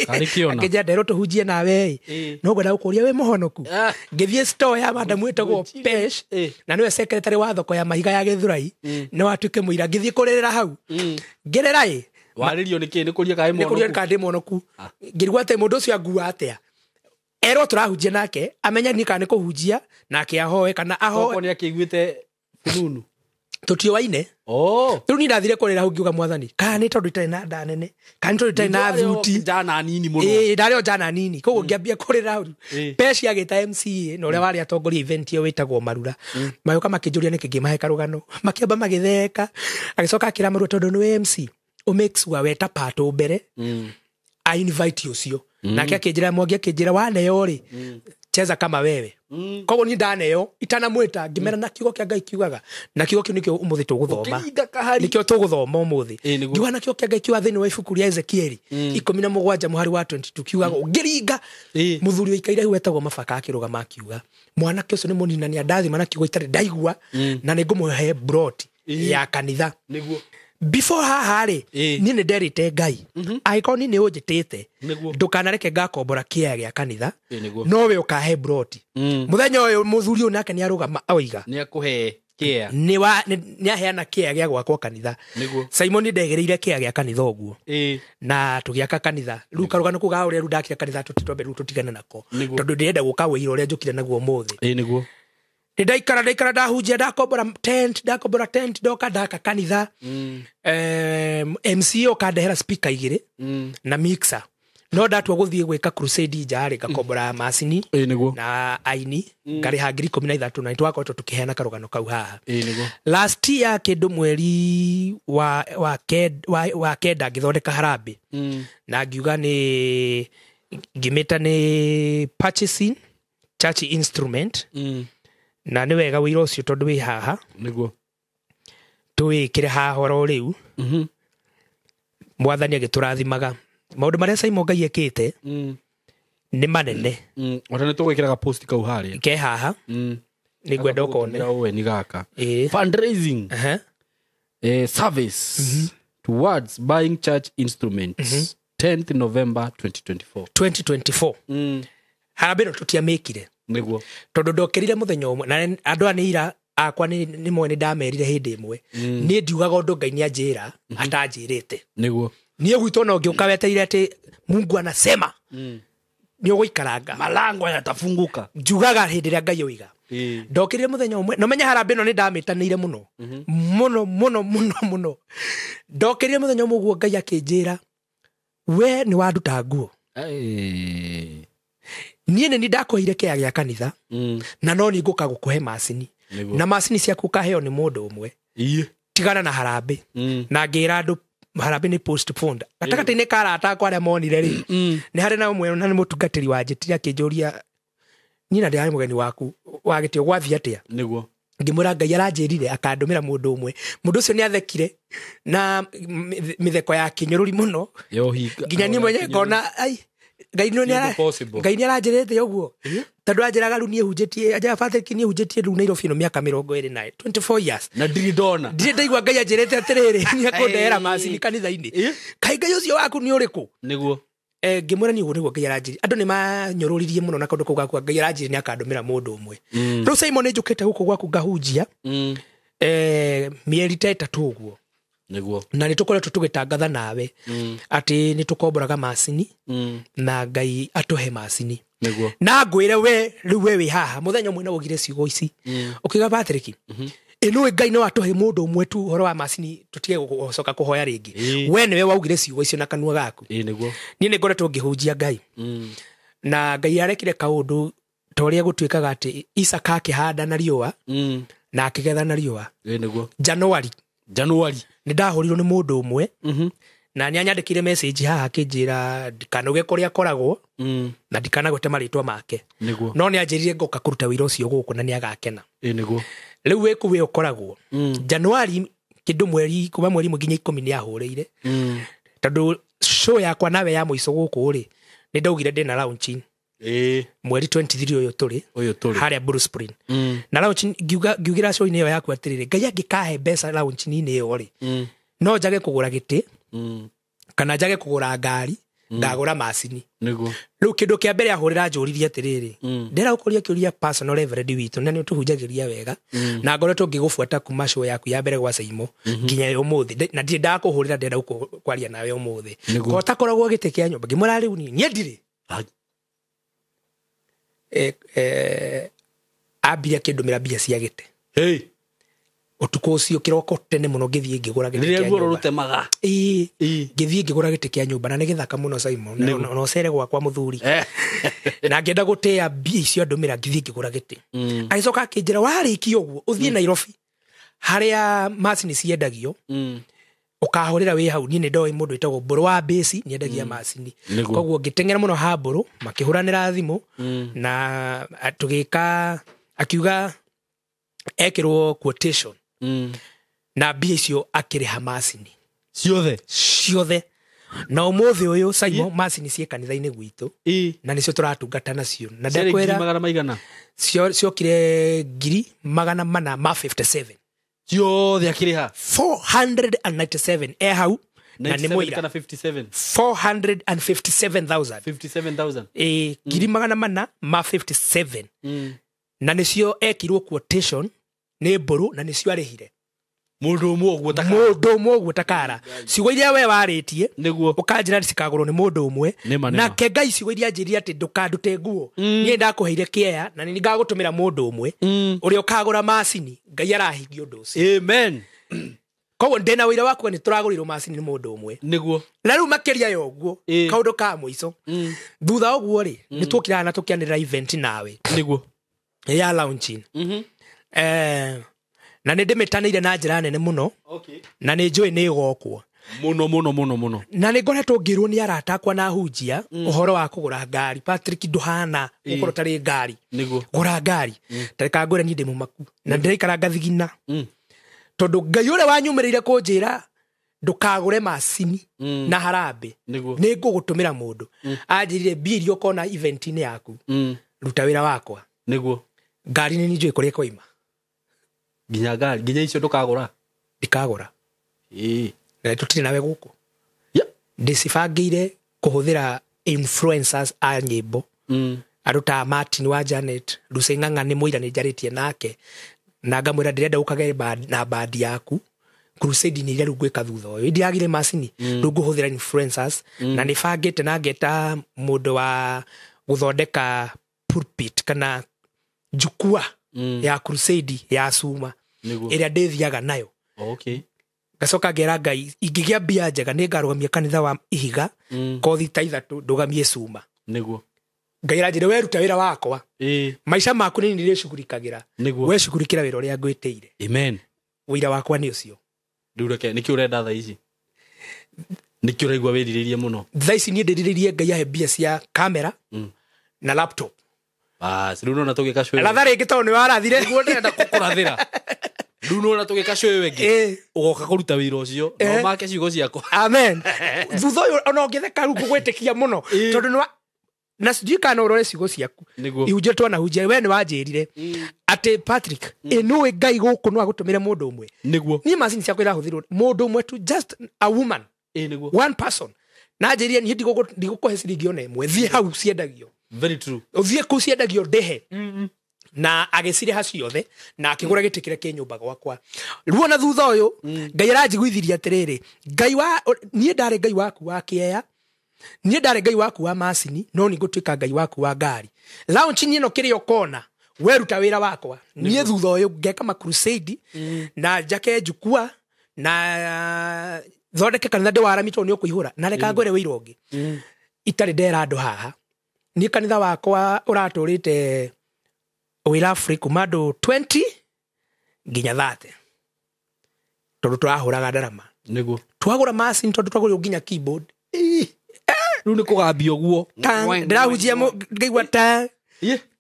Akĩnjĩra nderwo tũhunjie nawe ĩ, no ngwenda gũkũria wĩ mũhonoku. Ngĩthiĩ store ya madamu ĩtagwo Pesh, na nĩwe secretary wa thoko ya mahiga ya Gĩthũrai, no atuĩke mũira. Ngĩthiĩ kũrĩrĩra hau, ngĩrĩra ĩ, warĩrio nĩkĩ? Nĩ kũria kana nĩ kũria kana ndĩ mũhonoku. Ngĩrigwo atĩ mũndũ ũcio angua atĩa, erwo tũrahunjia nake amenya ni kana nĩ kũhunjia nake ahoe kana ahoe. Okorwo nĩ akĩiguĩte fununu tũtiũaine. Rĩu niĩ ndathire kũrĩra hau ngiuga mwathani, kana nĩ tondũ itarĩ na nda nene, kana nĩ tondũ itarĩ na thuti, njana nini mũno. Ndarĩ o njana nini, koguo ngĩambia kũrĩra hau. Peshi agĩta MCA na ũrĩa warĩ atongoria event ĩyo wĩtagwo Marura, magĩũka makĩnjũria nĩkĩ, ngĩmahe karũgano, makĩamba magĩtheka. Agĩcoka akĩra Marura, tondũ nĩwe MC, ũmake sure weta patũ mbere, a invite ũcio. Nake akĩnjĩra Mwangi, akĩnjĩra waneo rĩ, cheza kama wewe. Koguo niĩ ndaneo itanamwĩta ngĩmera na kiugo kĩa Ngai kiugaga, na kiugo kĩu nĩkĩo ũmũthĩ tũgũthoma, nĩkĩo tũgũthoma ũmũthĩ. Ngiuga na kiugo kĩa Ngai kiuga thĩinĩ wa ibuku rĩa Ezekieli 17 mũhari wa 22 kiugaga ũngĩringa. Mũthuri ũikaire hau wetagwo Mabaka akĩrũgama akiuga, mwanake ũcio nĩ mũnini na nĩandathima na kiugo itarĩ ndaigua, na nĩngũmũhe broti ya kanitha. Nĩguo. Before haha rĩ, niĩ nĩ nderĩte Ngai, angĩkorwo niĩ nĩ ũnjĩtĩte, ndũkanareke ngakombora kĩea gĩa kanitha, no we ũkahe broti. Mũthenya ũyũ mũthuri ũyũ nake nĩarũgama oiga nĩakũhe kĩea, nĩaheana kĩea gĩa gwakwo kanitha. Simon ndegereire kĩea gĩa kanitha ũguo, na tũgĩaka kanitha. Rĩu karũgano kau ga ũrĩa rĩu ndakire kanitha tũtitwambe rĩu tũtigane nako, tondũ ndĩrenda gũka wĩira ũrĩa njũkire naguo ũmũthĩ. Nĩguo. Ndaikara ndahunjia, ndakombora tent, ndoka ndaka kanitha. MCA ũkandehera speaker igĩrĩ na mixer. No ndatua gũthiĩ gwĩka crusade nja rĩ, ngakombora macini na aini, ngarĩha 13,000, na nĩtwakoretwo tũkĩheana karũgano kau haha. Last year kĩndũ mweri wa kenda ngĩthondeka harambĩ, na ngiuga nĩ ngĩmĩta nĩ purchasing church instrument. Na nĩ wega wĩra ũcio tondũ wĩ haha, nĩguo tũwĩkĩre haha oro rĩu. Mwathani agĩtũrathimaga. Maũndũ marĩa Simon Ngai ekĩte nĩ manene. Ona nĩ tũgwĩkĩra post kau harĩa ke haha, nĩ ngwenda ũkone ũwe nĩ gaka fundraising service towards buying church instruments 10th November 2024. 2024. Harambĩ ĩno tũtiamĩkire, nĩguo, tondũ ndokĩrire mũthenya ũmwe na andũ aya nĩ ira akwa nĩ moĩ nĩ ndamerire hĩndĩ ĩmwe, niĩ ndiugaga ũndũ Ngai nĩanjĩra atanjĩrĩte. Nĩguo. Niĩ gwitũ ona ũngĩũka wetereire atĩ Mungu anasema, nĩ ũgũikaranga, malango yatafunguka. Njugaga hĩndĩ ĩrĩa Ngai oiga. Ndokĩrire mũthenya ũmwe, no menya harambĩ ĩno nĩ ndamĩtanĩire mũno mũno mũno mũno mũno. Ndokĩrire mũthenya ũmwe ũguo Ngai akĩnjĩra, we nĩ wanduta nguo. Niĩ nĩ ndakũheire kĩea gĩa kanitha, na no nĩ ngũka gũkũhe macini, na macini ciaku ũkaheo nĩ mũndũ ũmwe. Tigana na harambĩ. Na ngĩra andũ harambĩ nĩ postponed. Gatagatĩ-inĩ ka arata akwa arĩa monire rĩ, nĩ harĩ na ũmwe na nĩ mũtungatĩri wanjĩtire akĩnjũria, niĩ na ndĩrarĩ mũgeni waku wa gĩtĩo, gwathiĩ atĩa? Nĩguo. Ngĩmwĩra Ngai aranjĩrire akandũmĩra mũndũ ũmwe. Mũndũ ũcio nĩathekire na mĩtheko ya kĩnyũrũri mũno, nginya niĩ mwenyewe ngona ai Ngai nĩ aranjĩrĩte ũguo, tondũ anjĩraga rĩu niĩ hunjĩtie, anjĩraga Patrick niĩ hunjĩtie rĩu Nairobi ĩno mĩaka 24, 24 years, na ndirĩ ndona, ndirĩ ndaigua Ngai anjĩrĩte atĩrĩrĩ, nĩ ekũndehera macini kanitha-inĩ. Kaĩ Ngai ũcio waku nĩ ũrĩkũ? Nĩguo. Ngĩmwĩra niĩ ũguo nĩguo Ngai aranjĩrire. Andũ nĩ manyũrũririe mũno na kaũndũ kau gakwa. Ngai aranjĩrire nĩ akandũmĩra mũndũ ũmwe. Rĩu Simon, nĩ njũkĩte gũkũ gwaku ngahunjia mĩeri ta 3 ũguo. Nĩguo. Na nĩ tũkoretwo tũgĩtangatha nawe atĩ nĩ tũkomboraga macini na Ngai atũhe macini. Nĩguo. Na ngwĩre we rĩu we wĩ haha mũthenya ũmwe no ũgire ciugo ici. Ũkiuga Patrick, ĩnũĩ Ngai no atũhe mũndũ ũmwe tu ũhoro wa macini tũtige gũcoka kũhoya rĩngĩ. We nĩwe waugire ciugo icio na kanua gaku. Nĩguo. Niĩ nĩ ngoretwo ngĩhunjia Ngai. Na Ngai arekire kaũndũ ta ũrĩa gũtuĩkaga atĩ Isaka akĩhanda na riũa na akĩgetha na riũa. Nĩguo. January. January. Nĩ ndahũrirwo nĩ mũndũ ũmwe na nĩ anyandĩkire message haha akĩnjĩra ndikanauge kũrĩa akoragwo na ndikanagwete marĩtwa make. Nĩguo. No nĩ anjĩrire ngoka kũruta wĩra ũcio gũkũ na nĩ agakena. Nĩguo. Rĩu wĩ kũu we ũkoragwo. January kĩndũ mweri kuma mweri 1 nginya 10 nĩ ahũrĩire. Tondũ show yakwa nawe ya mũico gũkũ rĩ, nĩ ndaugire ndĩna launching. Mweri 23 ũyũ tũrĩ. Ũyũ tũrĩ. Harĩa Blue Spring. Na launching ngiugĩra show-inĩ ĩyo yaku atĩrĩrĩ, Ngai angĩkahe mbeca launching-inĩ ĩyo rĩ, no njage kũgũra gĩtĩ kana njage kũgũra ngari, ngagũra macini. Nĩguo. Rĩu kĩndũ kĩa mbere ahũrĩra njũririe atĩrĩrĩ, ndĩra gũkũria kĩũria personal reverend witũ na nĩ ũtũhunjagĩria wega na ngoretwo ngĩgũbuata kuma show yaku ya mbere gwa Saimo nginya ũmũthĩ, na ndirĩ ndakũhũrĩra, ndĩrenda kwaria nawe ũmũthĩ. Ko takoragwo gĩtĩ kĩa nyũmba ngĩmwĩra rĩu niĩ ndirĩ. Ambire akĩndũmĩra mbia cia gĩtĩ. Hey. Ũtukũ ũcio kĩroko tene mũno ngĩthiĩ ngĩgũra gĩtĩ Rĩrĩa kĩa ruo nyũmba. rũtemaga. Ngĩthiĩ ngĩgũra gĩtĩ kĩa nyũmba na nĩ gĩthaka mũno Simon, na ũcere gwakwa mũthuri. Na ngĩenda gũtĩa mbia icio andũmĩra ngĩthiĩ ngĩgũra gĩtĩ. Agĩcoka akĩnjĩra warĩkia ũguo ũthiĩ Nairobi harĩa macini ciendagio ũkahũrĩra wĩ hau. Niĩ nĩ ndoĩ mũndũ wĩtagwo Mbũrũ wa Mbĩci nĩendagia macini. Koguo ngĩteng'era mũno ha Mbũrũ makĩhũranĩra thimũ na tũgĩka, akiuga ekĩrwo quotation na mbia icio akĩrĩha macini ciothe ciothe. Na ũmũthĩ ũyũ Simon, macini ciĩ kanitha-inĩ gwitũ na nĩcio tũratungata nacio. Na ndakwĩra magana maigana ciokire 457 ciothe akĩrĩha 497 e hau na nĩ mũira 57 457,000 57,000 457 na nĩcio ekirwo quotation nĩ Mbũrũ na nĩcio arĩhire. Mũndũ ũmwe ũguo takara. Mũndũ ũmwe ũguo takara. Ciugo iria we warĩtie nĩguo ũkanjĩra cikagũrwo nĩ mũndũ ũmwe. Nake Ngai ciugo iria anjĩrire atĩ ndũkandute nguo. Niĩ ndakũheire kĩea na nĩ ngagũtũmĩra mũndũ ũmwe ũrĩa ũkagũra macini. Ngai arahingia ũndũ ũcio. Amen. Koguo ndĩna wĩira waku nĩ tũragũrĩrwo macini nĩ mũndũ ũmwe. Nĩguo. Na rĩu makĩria ya ũguo kaũndũ ka mũico. Thutha ũguo rĩ, nĩ tuokire na tũkĩanĩrĩra event nawe. Nĩguo. Ya launching. Na nĩ ndĩmĩtanĩire na njĩra nene mũno. Na nĩ njũĩ nĩ ĩgokwo. Mũno mũno mũno mũno. Na nĩ ngoretwo ngĩrwo nĩ arata akwa na hunjia ũhoro wa kũgũra ngari. Patrick ndũhana gũkorwo ũtarĩ ngari. Nĩguo. Gũra ngari. Ta reka ngwĩre niĩ ndĩ mũmaku. Na ndĩraikara ngathigina. Tondũ Ngai ũrĩa wanyumĩrĩire kũnjĩra ndũkagũre macini na harambĩ. Nĩ ngũgũtũmĩra mũndũ. Anjĩrire mbia iria ũkona event-inĩ yaku. Ruta wĩra wakwa. Nĩguo. Ngari nĩ njũĩ kũrĩa ĩkoima. Nginya ngari, nginya icio ndũkagũra? Ndikagũra. Na tũtirĩ nawe gũkũ. Ndĩcibangĩire kũhũthĩra influencers a nyĩmbo. Andũ ta Martin wa Janet, Lucy Ng'ang'a nĩ mũira nĩ njarĩtie nake. Na ngamwĩra ndĩrenda ũkage na bandi yaku. Crusade-inĩ iria rĩu ngwĩka thutha ũyũ. Ndiagire macini, rĩu ngũhũthĩra influencers. Na nĩ bangĩte na ngeta mũndũ wa gũthondeka pulpit kana jukwaa ya crusade ya cuma ĩrĩa ndĩthiaga nayo. Ngacoka ngera Ngai ingĩgĩa mbia njega nĩ ngarũgamia kanitha wa ihiga kothi ta 3 ndũgamie cuma. Nĩguo. Ngai aranjĩra weruta wĩra wakwa. Maica maku nĩ niĩ ndĩcugurikagĩra. We cugurikĩra wĩra ũrĩa ngwĩtĩire. Amen. Wĩra wakwa nĩ ũcio. Rĩu reke nĩkĩ ũrenda thaa ici? Nĩkĩ ũraigua wĩrirĩirie mũno? Thaa ici niĩ ndĩrirĩirie Ngai ahe mbia cia kamera na laptop. Bas, rĩu nona tũgĩka cũĩ. Ratha rĩngĩ tondũ nĩ warathire. Nĩguo ndĩrenda gũkũrathĩra. Rĩu nona tũgĩka cũĩ wengĩ. Ũgoka kũruta wĩra ũcio, no make ciugo ciakwa. Amen. Thutha ũyũ ona ũngĩtheka rĩu ngũgwĩtĩkia mũno. Tondũ nĩ na sijui kana ũrore ciugo ciaku. Ihunjia twanahunjia, we nĩ wanjĩrire atĩ Patrick, ĩnũĩ Ngai gũkũ no agũtũmĩre mũndũ ũmwe. Nĩguo. Niĩ macini ciakwa irahũthĩrwo mũndũ ũmwe tu, just a woman. Nĩguo. One person. Na njĩrire niĩ ndigũkũhe ciringi ona ĩmwe, thiĩ hau ciendagio. Very true. Ũthiĩ kũu ciendagio ndĩhe. Na agĩcirĩha ciothe na akĩgũra gĩtĩ kĩrĩa kĩ nyũmba gwakwa. Rĩu ona thutha ũyũ Ngai aranjiguithirie atĩrĩrĩ, Ngai wa niĩ ndarĩ Ngai waku wa kĩea, niĩ ndarĩ Ngai waku wa macini, no nĩ ngũtuĩka Ngai waku wa ngari. Launch ĩno kĩrĩa ũkona weruta wĩra wakwa. Niĩ thutha ũyũ ngeka ma crusade na njake njukua na thondeke kanitha ndĩwarami tondũ nĩ ũkũihũra. Na reka ngwĩre wĩira ũngĩ itarĩ ndera andũ haha. Niĩ kanitha wakwa ũratũrĩte wĩra free kuma andũ 20 nginya 30 tondũ tũrahũraga ndarama. Nĩguo. Twagũra macini tondũ twagũrĩrwo nginya keyboard. Rĩu nĩ kũgambia ũguo. Ndĩrahunjia ngaigua ta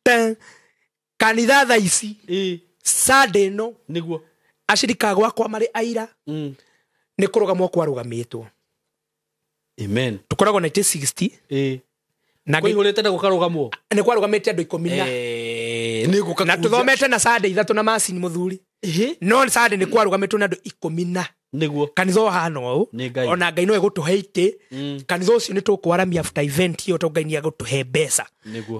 ta kanitha thaa ici Sunday ĩno. Nĩguo. Acirika gwakwa marĩ aira nĩ kũrũgamwo kwarũgamĩtwo. Amen. Tũkoragwo 1960 na kũihũrĩte na gũkarũgamwo. Nĩ kwarũgamĩte andũ 10 na. Nĩ na tũthomete na Sunday ithatũ na macini mũthuri. No Sunday nĩ kwarũgamĩtwo na andũ 10 na. Nĩguo. Kanitha ũhana ũũ ona Ngai no egũtũhe itĩ. Kanitha ũcio nĩ tũkwaramia after event ĩyo tondũ Ngai nĩ egũtũhe mbeca.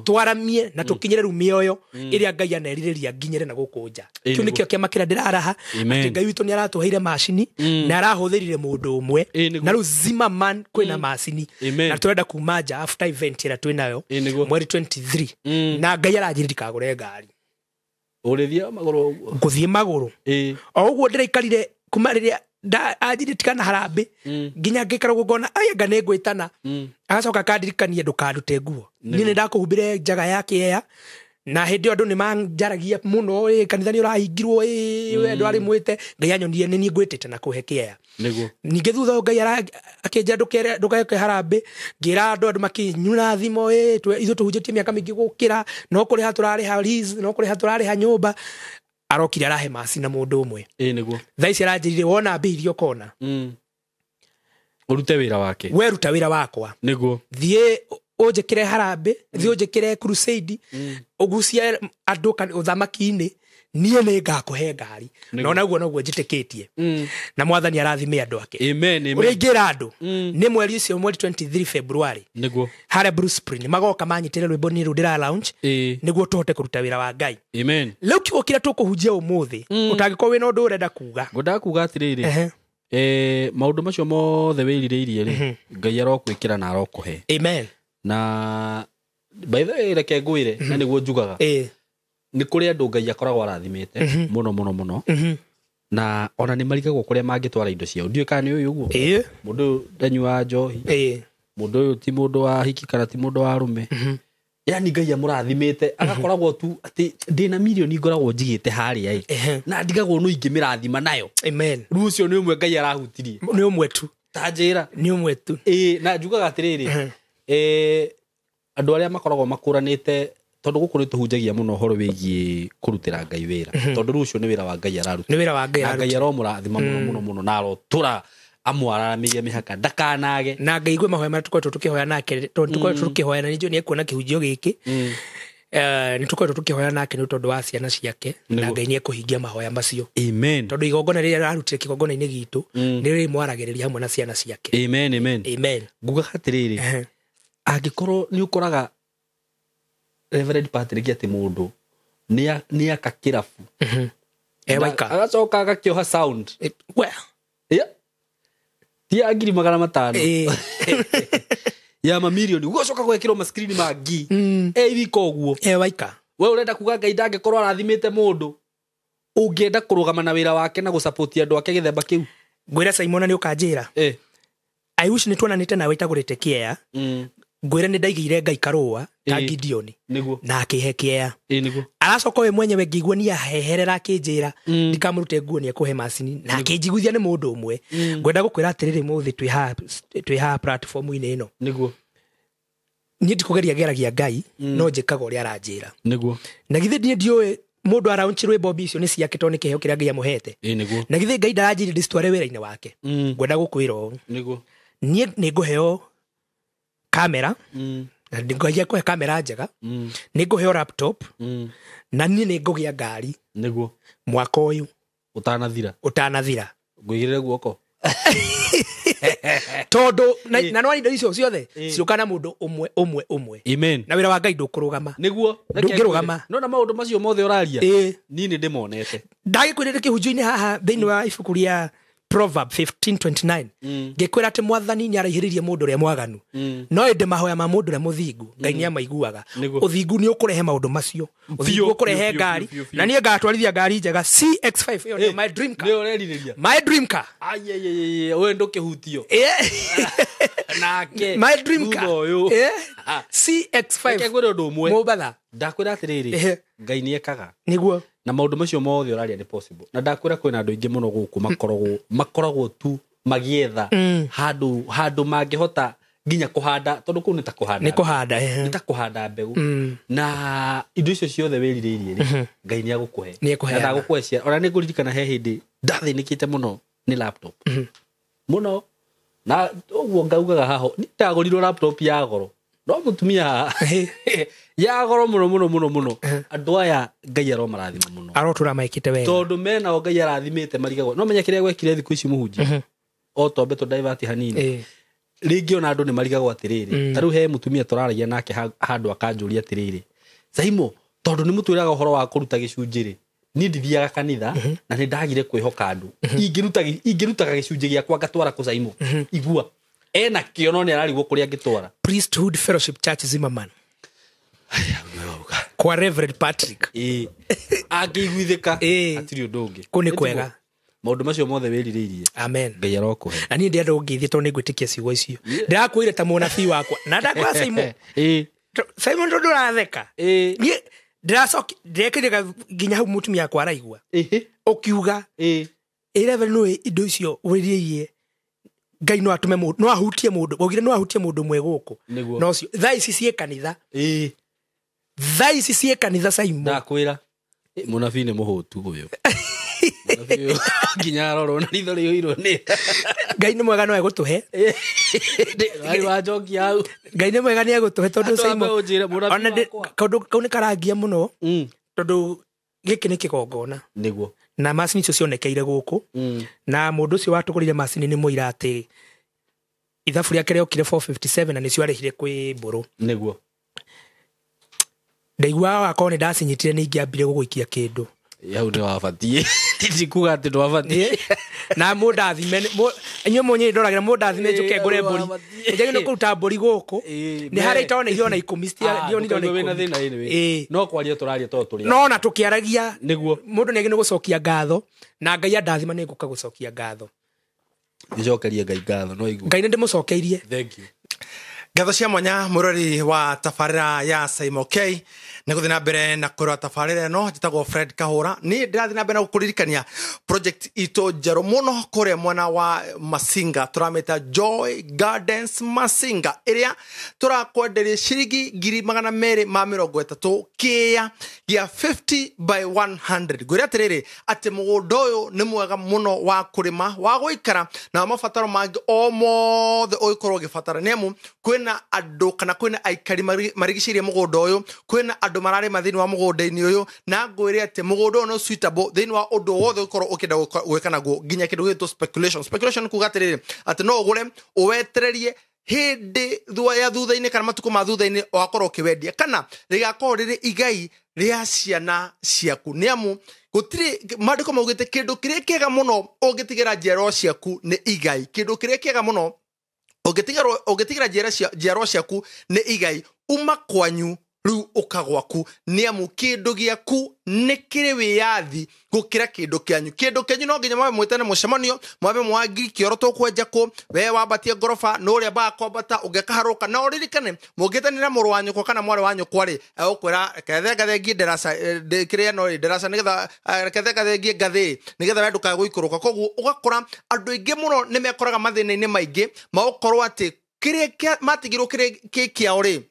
Twaramie na tũkinyĩre rĩu mĩoyo ĩrĩa Ngai anerirĩria nginyĩre na gũkũ nja. Kĩu nĩkĩo kĩama kĩrĩa ndĩraraha atĩ Ngai witũ nĩ aratũheire macini na arahũthĩrire mũndũ ũmwe na rĩu Zimmerman kwĩna macini na tũrenda kuma nja after event ĩrĩa twĩnayo mweri 23 na Ngai aranjĩrire ndikagũre ngari. Ũrĩthiĩ magũrũ ũguo? Ngũthiĩ magũrũ. O ũguo ndĩraikarire kuma rĩrĩa anjĩrire tigana harambĩ nginya ngĩikara ũguo ngona ai anga nĩ ngwĩtana. Agacoka akandirikania ndũkandute nguo. Niĩ nĩ ndakũhumbire njaga ya kĩea na hĩndĩ ĩyo andũ nĩ manjaragia mũno, kanitha nĩ ũrahingirwo, we ndwarĩ mwĩte. Ngai anyonire nĩ niĩ ngwĩtĩte na kũhe kĩea. Nĩguo. Ningĩ thutha ũyũ Ngai akĩnjĩra ndũgeke harambĩ, ngĩra andũ makĩnyuna thimũ, ithuĩ tũhunjĩtie mĩaka mĩingĩ gũkĩra, no kũrĩha tũrarĩha lease, no kũrĩha tũrarĩha nyũmba. Arokire arahe maci na mũndũ ũmwe. Nĩguo. Thaa ici aranjĩrire wona mbia iria ũkona. Ũrute wĩra wake. Weruta wĩra wakwa. Nĩguo. Thiĩ ũnjĩkĩre harambĩ, thiĩ ũnjĩkĩre crusade, ũgucie andũ ũthamaki-inĩ, niĩ nĩ ngakũhe ngari. Na onaguo noguo njĩtĩkĩtie. Na mwathani arathime andũ ake. Amen, amen. Ũrĩa ingĩra andũ nĩ mweri ũcio, mweri 23 February. Nĩguo. Harĩa Blue Spring magoka manyitĩre rwĩmbo nĩ rũu ndĩra launch nĩguo tũhote kũruta wĩra wa Ngai. Amen. Rĩu kiugo kĩrĩa tũkũhunjia ũmũthĩ, ũtangĩkorwo wĩna ũndũ ũrenda kuga. Ngwendaga kuga atĩrĩrĩ, maũndũ macio mothe wĩrirĩirie rĩ, Ngai arokwĩkĩra na arokũhe. Amen. Na by the way reke ngwĩre na nĩguo njugaga. Nĩ kũrĩ andũ Ngai akoragwo arathimĩte mũno mũno mũno. Na ona nĩ marigagwo kũrĩa mangĩtwara indo ciao. Ndiũĩ kana nĩ ũyũ ũguo. Mũndũ ũyũ ndanyuaga njohi. Mũndũ ũyũ ti mũndũ wa hiki kana ti mũndũ wa arũme. Yani Ngai amũrathimĩte agakoragwo tu atĩ ndĩna mirioni ngoragwo njigĩte harĩa ĩ. Na ndigagwo no ingĩmĩrathima nayo. Amen. Rĩu ũcio nĩ ũmwe Ngai arahutirie. Nĩ ũmwe tu. Ta njĩra. Nĩ ũmwe tu. Na njugaga atĩrĩrĩ, andũ arĩa makoragwo makũranĩte tondũ gũkũ nĩ tũhunjagia mũno ũhoro wĩgiĩ kũrutĩra Ngai wĩra. Tondũ rĩu ũcio nĩ wĩra wa Ngai araruta. Nĩ wĩra wa Ngai araruta. Ngai aromũrathima mũno mũno mũno na arotũra amwararamĩrie mĩhaka ndakanage. Na Ngai igue mahoya marĩa tũkoretwo tũkĩhoya nake, tondũ tũkoretwo tũkĩhoya na nĩnjũĩ nĩekuona kĩhunjio gĩkĩ. Nĩ tũkoretwo tũkĩhoya nake nĩ tondũ wa ciana ciake na Ngai nĩekũhingia mahoya macio. Amen. Tondũ igongona rĩrĩa ararutire kĩgongona-inĩ gitũ nĩ rĩmwaragĩrĩria hamwe na ciana ciake. Amen, amen. Amen. Ngugaga atĩrĩrĩ, angĩkorwo nĩ ũkoraga Reverend Patrick atĩ mũndũ nĩ aka kĩrabu. Waika. Agacoka agakĩoha sound. Well. Yeah. Ti ya 500,000. Ya mamirioni. Ugacoka gwekĩrwo ma screen ma ngi. Wika ũguo. Waika. We ũrenda kuga Ngai ndangĩkorwo arathimĩte mũndũ ũngĩenda kũrũgama na wĩra wake na gũsupport andũ ake gĩthemba kĩu. Ngwĩra Simon nĩ ũkanjĩra. I wish nĩ tuonanĩte nawe itagũrĩte kĩea. Ngwĩre nĩ ndaigĩire Ngai karũa ta Gideon. Nĩguo. Na akĩhe kĩea. Nĩguo. Aracoka we mwenyewe ngĩigua nĩ aheherera akĩnjĩra ndikamũrute nguo nĩ ekũhe macini na akĩnjiguithia nĩ mũndũ ũmwe. Ngwenda gũkwĩra atĩrĩrĩ mũthĩ twĩ haha platform-inĩ ĩno. Nĩguo. Niĩ ndikũgeria ngeragia Ngai no njĩkaga ũrĩa aranjĩra. Nĩguo. Na githĩ niĩ ndiũĩ mũndũ araunchi rwĩmbo mbia icio nĩ ciake tondũ nĩ kĩheo kĩrĩa Ngai amũhete. Nĩguo. Na githĩ Ngai ndaranjĩrire ndĩcitware wĩra-inĩ wake. Ngwenda gũkwĩra ũũ. Nĩguo. Niĩ nĩ ngũheo kamera. Na nĩ ngũhe kamera njega. Nĩ ngũheo laptop. Na niĩ nĩ ngũgĩa ngari. Nĩguo. Mwaka ũyũ ũtanathira. Ũtanathira. Ngũigĩrĩre guoko. Tondũ na no indo icio ciothe ciũka na mũndũ ũmwe ũmwe ũmwe. Amen. Na wĩra wa Ngai ndũkũrũgama. Nĩguo. Ndũngĩrũgama. No na maũndũ macio mothe ũraria Ĩĩ. niĩ nĩ ndĩmonete. Ndagĩkwĩrĩre kĩhunjio-inĩ haha thĩinĩ wa ibuku rĩa Proverb 15:29, ngĩkwĩra atĩ mwathani nĩ araihĩrĩirie mũndũ ũrĩa mwaganu, no ĩndĩ mahoya ma mũndũ ũrĩa mũthingu Ngai nĩ amaiguaga. Nĩguo. Ũthingu nĩ ũkũrehe maũndũ macio, ũthingu ũkũrehe biũ, ngari. biũ, biũ. Na niĩ ngatwarithia ngari njega CX5, ĩyo nĩyo my dream car. Nĩ ũrerirĩria. My dream car. Ayayayaya, we ndũkĩhutio nake My dream thutha car. ũyũ. CX5. Reke ngwĩre ũndũ ũmwe. Mũbatha. Ndakwĩra atĩrĩrĩ, Ehe. Ngai nĩ ekaga Nĩguo. Na maũndũ macio mothe ũraria nĩ possible, na ndakwĩra kwĩna andũ aingĩ mũno gũkũ makoragwo tu magĩetha handũ mangĩhota nginya kũhanda, tondũ kũu nĩ ta kũhanda. Nĩ kũhanda, ehe. Nĩ ta kũhanda mbegũ, na indo icio ciothe wĩrirĩirie rĩ, Ngai nĩ agũkũhe. Nĩ ekũheana. Na ndagũkũhe ciana. Ona nĩ ngũririkana he hĩndĩ ndathĩnĩkĩte mũno nĩ laptop mũno, na ũguo ngaugaga haho nĩ ndagũrirwo laptop ya goro, no mũtumia haha ya goro mũno mũno mũno mũno. Andũ aya Ngai aromarathima mũno. Arotũra maĩkĩte wega. Tondũ menao Ngai arathimĩte marigagwo. No menya kĩrĩa gwekire thikũ ici, mũhunjia, o tombe tũ divert hanini. Rĩngĩ ona andũ nĩ marigagwo atĩrĩrĩ, ta rĩu he mũtumia tũraragia nake handũ akanjũria atĩrĩrĩ, Saimo, tondũ nĩ mũtwĩraga ũhoro wa kũruta gĩcunjĩ rĩ, niĩ ndithiaga kanitha na nĩ ndagire kwĩhoka andũ, ingĩrutaga gĩcunjĩ gĩakwa ngatwara kũ? Saimo, igua ena kĩo no nĩ ararigwo kũrĩa angĩtwara. Priesthood Fellowship Church Zimmerman, kwa Reverend Patrick. Ĩĩ, angĩiguithĩka hatirĩ ũndũ ũngĩ. Kũu nĩ kwega. Maũndũ macio mothe wĩrirĩirie, Amen. Ngai arokũhe. Na niĩ ndĩrenda ũngeithie tondũ nĩ ngwĩtĩkia ciugo icio ndĩrakwĩire ta mũnabii wakwa, na ndakwĩra Simon. Simon, tondũ ũratheka, niĩ ndĩracoki ndĩrekĩrĩga nginya hau mũtumia wakwa araigua ũkiuga ĩ Reverend, nĩ indo icio wĩrirĩirie Ngai no atũme mũndũ, no ahutie mũndũ, waugire no ahutie mũndũ ũmwe gũkũ. Nĩguo. No ũcio thaa ici ciĩ kanitha. Thaa ici ciĩ kanitha, Simon. Ndakwĩra mũnabii nĩ mũhũtu ũyũ. Mũnabii ũyũ nginya arorwo na ritho rĩihũirwo nĩ Ngai nĩ mwega, no egũtũhe. Arĩ wanjokia hau. Ngai nĩ mwega, nĩ egũtũhe tondũ Andũ Simon, ambe ũnjĩre, mũnabii ona wakwa. kaũndũ kau nĩ karangia mũno tondũ gĩkĩ nĩ kĩgongona. Na macini icio cionekeire gũkũ, na mũndũ ũcio watũgũrire macini nĩ mũira atĩ ithabu rĩake rĩokire 457 na nĩcio arĩhire kwĩ mbũrũ. Ndaiguaga wakorwo nĩ ndacinyitire nĩ ingĩambire gũgũikia kĩndũ. Hau nĩ wabatiĩ, ndikuga atĩ ndwabatiĩ. Na mũndathime, inyuĩ mũnyinyi ndoragĩra, mũndathime njũke ngũre mbũri. Njagĩrĩirwo nĩ kũruta mbũri gũkũ. Nĩ harĩa itoneire ona 10, ndionire ona wĩna 10. thĩna anyway. No kwaria tũraria tondũ tũrĩ No ona tũkĩaragia, mũndũ nĩ agĩrĩirwo gũcokia ngatho, na Ngai andathima nĩ ngũka gũcokia ngatho. Gĩcokerie Ngai ngatho no igua. Ngai nĩ ndĩmũcokeirie. Thank you. Ngatho cia mwanya mũrori wa tabarĩra ya Simon K nĩ gũthiĩ na mbere na kũrora tabarĩra ĩno. Njĩtagwo Fred Kahũra. Niĩ ndĩrathiĩ na mbere na gũkũririkania project itũ njerũ mũno kũrĩa mwena wa Masinga, tũramĩta Joy Gardens Masinga, ĩrĩa tũrakwenderia ciringi 230,000 kĩa gĩa 50 by 100. Ngwĩre atĩrĩrĩ atĩ mũgũnda ũyũ nĩ mwega mũno wa kũrĩma, wa gũikara na wa mabataro mangĩ o mothe ũngĩkorwo ũgĩbatara, nĩ amu kwĩna andũ kana kwĩna aikari marigicĩirie mũgũnda ũyũ, kwĩna andũ mararĩma thĩinĩ wa mũgũnda-inĩ ũyũ, na ngwĩre atĩ mũgũnda ũyũ nĩ suitable thĩinĩ wa ũndũ wothe ũngĩkorwo ũkĩenda gwĩka naguo, nginya kĩndũ gĩgwĩtwo speculation. Speculation kuga atĩrĩrĩ atĩ no ũgũre ũwetererie hĩndĩ ya thutha-inĩ kana matukũ ma thutha-inĩ wakorwo ũkĩwendia, kana rĩgakorwo rĩrĩ igai rĩa ciana ciaku, nĩ amu gũtirĩ maandĩko maugĩte kĩndũ kĩrĩa kĩega mũno ũngĩtigĩra njiarwa ciaku nĩ igai. Kĩndũ kĩrĩa kĩega mũno ũngĩtigĩra njiarwa ciaku nĩ igai. Uma kwanyu rĩu ũka gwaku, nĩ amu kĩndũ gĩaku nĩ kĩrĩ wĩyathi gũkĩra kĩndũ kĩanyu. Kĩndũ kĩanyu no nginya mwambe mwĩtane mũcemanio, mwambe mwangiri kĩoro tũkwenja kũ, we wambatie ngoroba nũ ũrĩa mbaga kwambata ũngĩkaharũka. Na ũririkane mũngĩtanĩra mũrũ wa nyũkwa kana mwarĩ wa nyũkwa rĩ, egũkwĩra reke thengathengie ndaraca, kĩrĩa no rĩ ndaraca, nĩgetha reke thengathengie ngathĩ nĩgetha we ndũkae gũikũrũka. Koguo ũgakora andũ aingĩ mũno nĩ mekoraga mathĩna-inĩ maingĩ magũkorwo atĩ kĩrĩa matigirwo kĩrĩ kĩ kĩao rĩ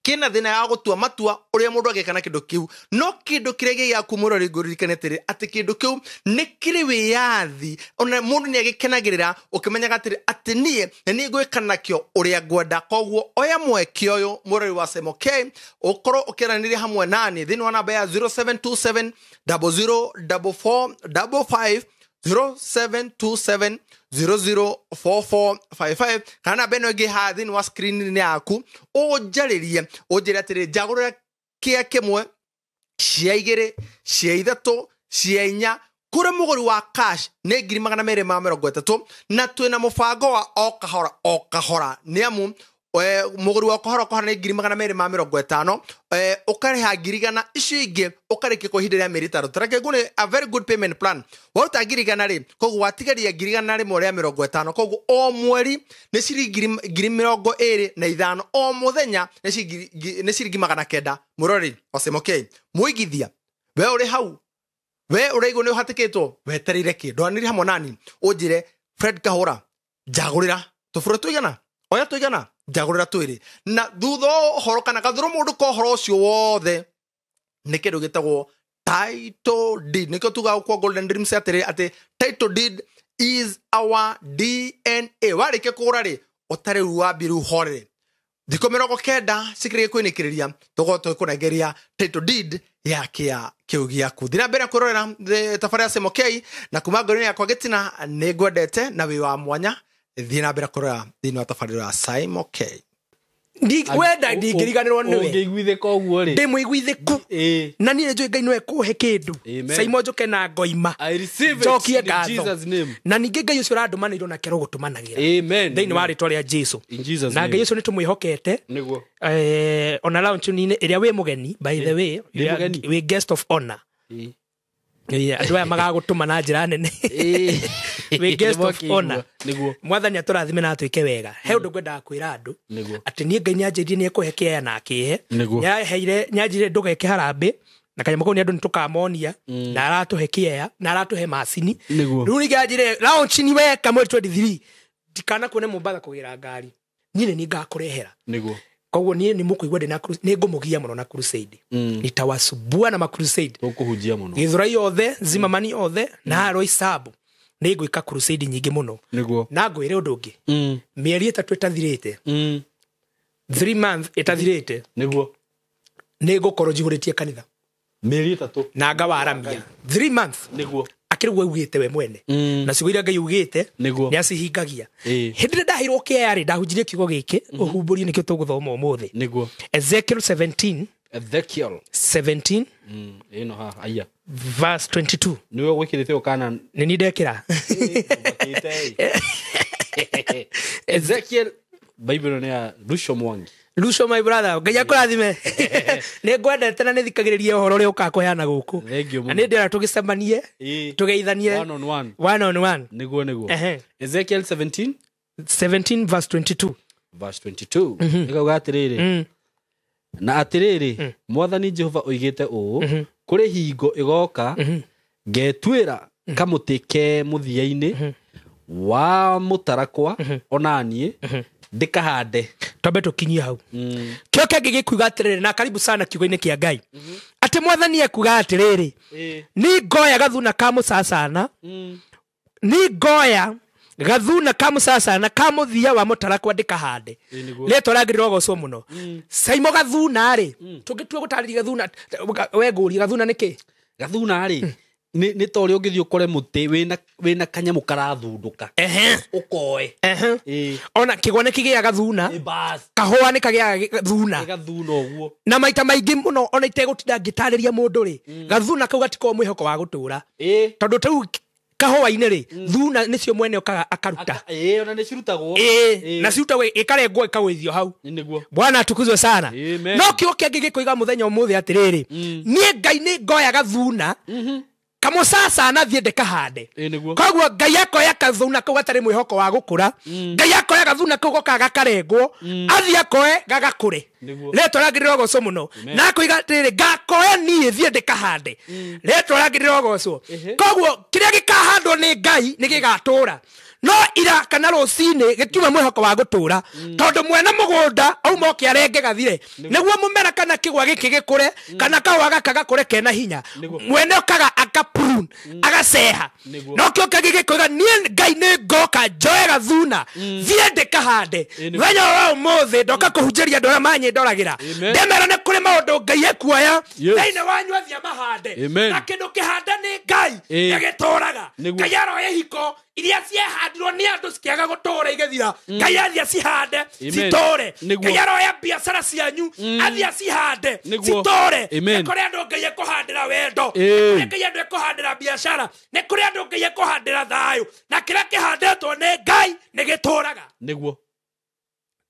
kĩna thĩna ya gũtua matua ũrĩa mũndũ angĩka na kĩndũ kĩu. No kĩndũ kĩrĩa gĩ gĩaku, mũrori, ngũririkane atĩrĩ atĩ kĩndũ kĩu nĩ kĩrĩ wĩyathi, ona mũndũ nĩ agĩkenagĩrĩra ũkĩmenyaga atĩrĩ atĩ niĩ nĩ niĩ ngwĩka nakĩo ũrĩa ngwenda. Koguo oya mweke ũyũ, mũrori wa Simon K, ũkorwo ũkĩaranĩria hamwe nani thĩinĩ wa namba ya 0727 004455, 0727. 004455 kana namba ĩno ĩngĩ haha thĩinĩ wa screen-inĩ yaku, ũnjarĩrie ũnjĩre atĩrĩ, njagũrĩra kĩa kĩmwe, cia igĩrĩ, cia ithatũ, cia inya. Kũrĩ mũgũri wa cash nĩ 230,000, na twĩna mũbango wa o kahora o kahora, nĩ amu mũgũri wa kahora kahora nĩ 250,000, ũkarĩha 100,000, icio ingĩ ũkarĩkia kwa ihinda rĩa mĩeri 5. Tareke ngũne a very good payment plan. Waruta 100,000 rĩ, koguo watigaria 150,000, koguo o mweri nĩ ciringi 25,000, o mũthenya nĩ ciringi 900. Mũrori Osimo K, mũigithia we ũrĩ hau, we ũraigua nĩ ũhatĩkĩtwo, wetereire kĩ? Ndwanĩrie hamwe nani ũnjĩre, Fred Kahũra, njagũrĩra tũbũrũ tũigana, oya tũigana, njagũrĩra twĩrĩ. Na thutha wa ũhoro kana gathũrũ mũndũ ka ũhoro ũcio wothe nĩ kĩndũ gĩtagwo title deed. Nĩkĩo tugaga kwa Golden Dreams atĩrĩ, atĩ title deed is our DNA. Warĩkia kũgũra rĩ, ũtarĩ rĩu wambie rĩu horere thikũ 90 cikĩrĩkia kwĩnĩkĩrĩria, tũgũkorwo tũgĩkũnengeria title deed ya kĩa kĩu gĩaku. Thiĩ na mbere kwĩrorera tabarĩra ya Simo K, na kuma ngoro-inĩ yakwa gĩtina nĩ ngwendete na wĩ wa mwanya. Thiĩ na mbere kwĩrorera thĩinĩ wa tabarĩra ya Simo K. Wenda ndingĩriganĩrwo nĩwe. Ũngĩiguithĩka ũguo rĩ, ndĩ mũiguithĩku. Na niĩ nĩnjũĩ Ngai nĩwe kũhe kĩndũ. Amen. Saimo njũke na ngoima. I receive it njokie in ngatho. Jesus name. Na ningĩ Ngai ũcio ũrandũmanĩirwo nake arogũtũmanagĩra. Amen. Thĩinĩ wa rĩtwa rĩa Jesu. In Jesus Na Ngai name. ũcio nĩtũmwĩhokete. Nĩguo. Ona launch-inĩ ĩrĩa wĩ mũgeni, by the way, Ndĩ mũgeni. wĩ guest of honor. Andũ aya magagũtũma na njĩra nene. Wĩ guest of honor. Nĩguo. Mwathani atũrathime na atwĩke wega. He ũndũ ngwendaga kwĩra andũ Nĩguo. atĩ niĩ Ngai nĩanjĩrire nĩekũhe kĩea na akĩhe. Nĩguo. Nĩaheire, nĩanjĩrire ndũgeke harambĩ na kanyamũ kau nĩ andũ nĩtũkamonia, na aratũhe kĩea na aratũhe macini. Nĩguo. Rĩu ningĩ anjĩrire launch ni weka mweri 23 ndikanakuone Mombatha kũgĩra ngari, niĩ nĩ niĩ ngakũrehera. Nĩguo. Koguo niĩ nĩ mũkũigua ndĩ na nĩ ngũmũgia mũno na crusade. Nitawasubua na macrusade. Tũkũhunjia mũno. Gĩthũrai yothe, Zimmerman yothe, na haha Roysambu nĩ ngwĩka crusade nyingĩ mũno. Nĩguo. Na ngwĩre ũndũ ũngĩ, mĩeri 3 ĩtathirĩte, 3 months ĩtathirĩte, Nĩguo. nĩ ngũkorwo njihũrĩtie kanitha Mĩeri 3. na ngawaramia 3 months. Nĩguo. Akĩrĩ guo augĩte we mwene, na ciugo iria Ngai augĩte Nĩguo. nĩ acihingagia. Ĩĩ. Hĩndĩ ĩrĩa ndaheirwo kĩea rĩ, ndahunjirie kiugo gĩkĩ ũhumbũrie, nĩkĩo tũgũthoma ũmũthĩ. Nĩguo. Ezekiel 17 Ezekiel 17 ĩno haha aya verse 22. Nĩwe gwĩkĩrĩte ũkana. Nĩ niĩ ndekĩra. Ezekiel Bible nĩ ya Lucio Mwangi. Lucio my brother, Ngai akũrathime. Nĩ ngwendete na nĩ thikagĩrĩria ũhoro ũrĩa ũkaga kũheana gũkũ. Thank you Na mũno. nĩ ndĩrera tũgĩcemanie, Ĩĩ. tũgeithanie. One on one. One on one. Nĩguo nĩguo. Ehe. Ezekiel 17 17 verse 22. Verse 22 ĩkauga atĩrĩrĩ, na atĩrĩrĩ, Mwathani Jehova oigĩte ũũ, kũrĩ hingo ĩgoka ngetuĩra kamũtĩ ke mũthia-inĩ wa mũtarakwa, ona niĩ ndĩkahande. Twambe tũkinyie hau. Kĩo kĩngĩ gĩkuga atĩrĩrĩ, na karibu sana kiugo-inĩ kĩa Ngai, atĩ Mwathani ekuga atĩrĩrĩ, nĩ ngoya gathuna ka mũcacana, nĩ ngoya gathuna ka mũcacana ka mũthia wa mũtarakwa ndĩkahande. Nĩguo. Rĩtwa rĩagĩrĩirwo gocwo mũno. Saimo gathuna rĩ, tũngĩtua gũtarĩria gathuna, we ngũrie gathuna nĩ kĩ? Gathuna rĩ, nĩ ta ũrĩa ũngĩthiĩ ũkore mũtĩ wĩna kanyamũ karathundũka, Ehe. ũkoe. Ehe. Ĩĩ. Ona kĩgwa nĩ kĩgĩaga gathuna, Ĩ, bas kahũa nĩ kagĩaga gathuna. Nĩ gathuna ũguo. Na maita maingĩ mũno ona itegũtinda ngĩtarĩria mũndũ rĩ, gathuna kau gatikoragwo mwĩhoko wa gũtũra, Ĩĩ. tondũ tau kahũa-inĩ rĩ, thuna nĩcio mwene ũkaga akaruta. Ĩĩ, ona nĩ cirutagwo. Ĩĩ, na cirutagwo ĩkarengwo ĩkagũithio hau. Nĩguo. Bwana atukuzwe sana. Amen. No kiugo kĩangĩ gĩkoiga mũthenya ũmũthĩ atĩrĩrĩ, niĩ Ngai nĩ ngoya gathuna kamũcacana thiĩ ndĩkahande. Ĩĩ, nĩguo. Koguo Ngai akoya gathuna kau gatarĩ mwĩhoko wa gũkũra, Ngai akoya gathuna kau gokaga gakarengwo, athiĩ akoe gagakũre. Nĩguo. Rĩtwa rĩagĩrĩirwo gocwo mũno. Na akoiga atĩrĩrĩ, ngakoya niĩ thiĩ ndĩkahande. Rĩtwa rĩagĩrĩirwo gocwo. Koguo kĩrĩa gĩkahandwo nĩ Ngai nĩ gĩgatũra, no ira kana rũcinĩ gĩtiuma mwĩhoko wa gũtũra, tondũ mwene mũgũnda auma oke arenge gathire, nĩguo mũmera kana kĩgwa gĩkĩ gĩkũre, kana kahũa gaka gakũre kena hinya. Nĩguo. Mwene okaga akaprune, agaceha. Nĩguo. No kĩo kĩngĩ gĩkoiga, niĩ Ngai nĩ ngoka njoe gathuna thiĩ ndĩkahande. Ĩĩ, nĩguo. Mũthenya wa ũmũthĩ ndoka kũhunjĩria andũ arĩa manyĩndoragĩra, Amen. ndemera nĩ kũrĩ maũndũ Ngai ekuoya Yes. thĩinĩ wanyu athiĩ amahande. Amen. Na kĩndũ kĩhande nĩ Ngai nĩgĩtũraga. Nĩguo. Ngai aroya ihiko iria ciehandirwo nĩ andũ cikĩaga gũtũra igĩthira, Ngai athiĩ acihande Amen. citũre. Nĩguo. Ngai aroya biacara cianyu athiĩ acihande Nĩguo. citũre. Amen. Nĩ kũrĩ andũ Ngai ekũhandĩra wendo, Ĩĩ. nĩ kũrĩ andũ ekũhandĩra biacara, nĩ kũrĩ andũ Ngai ekũhandĩra thayũ, na kĩrĩa kĩhandĩtwo nĩ Ngai nĩ gĩtũraga. Nĩguo.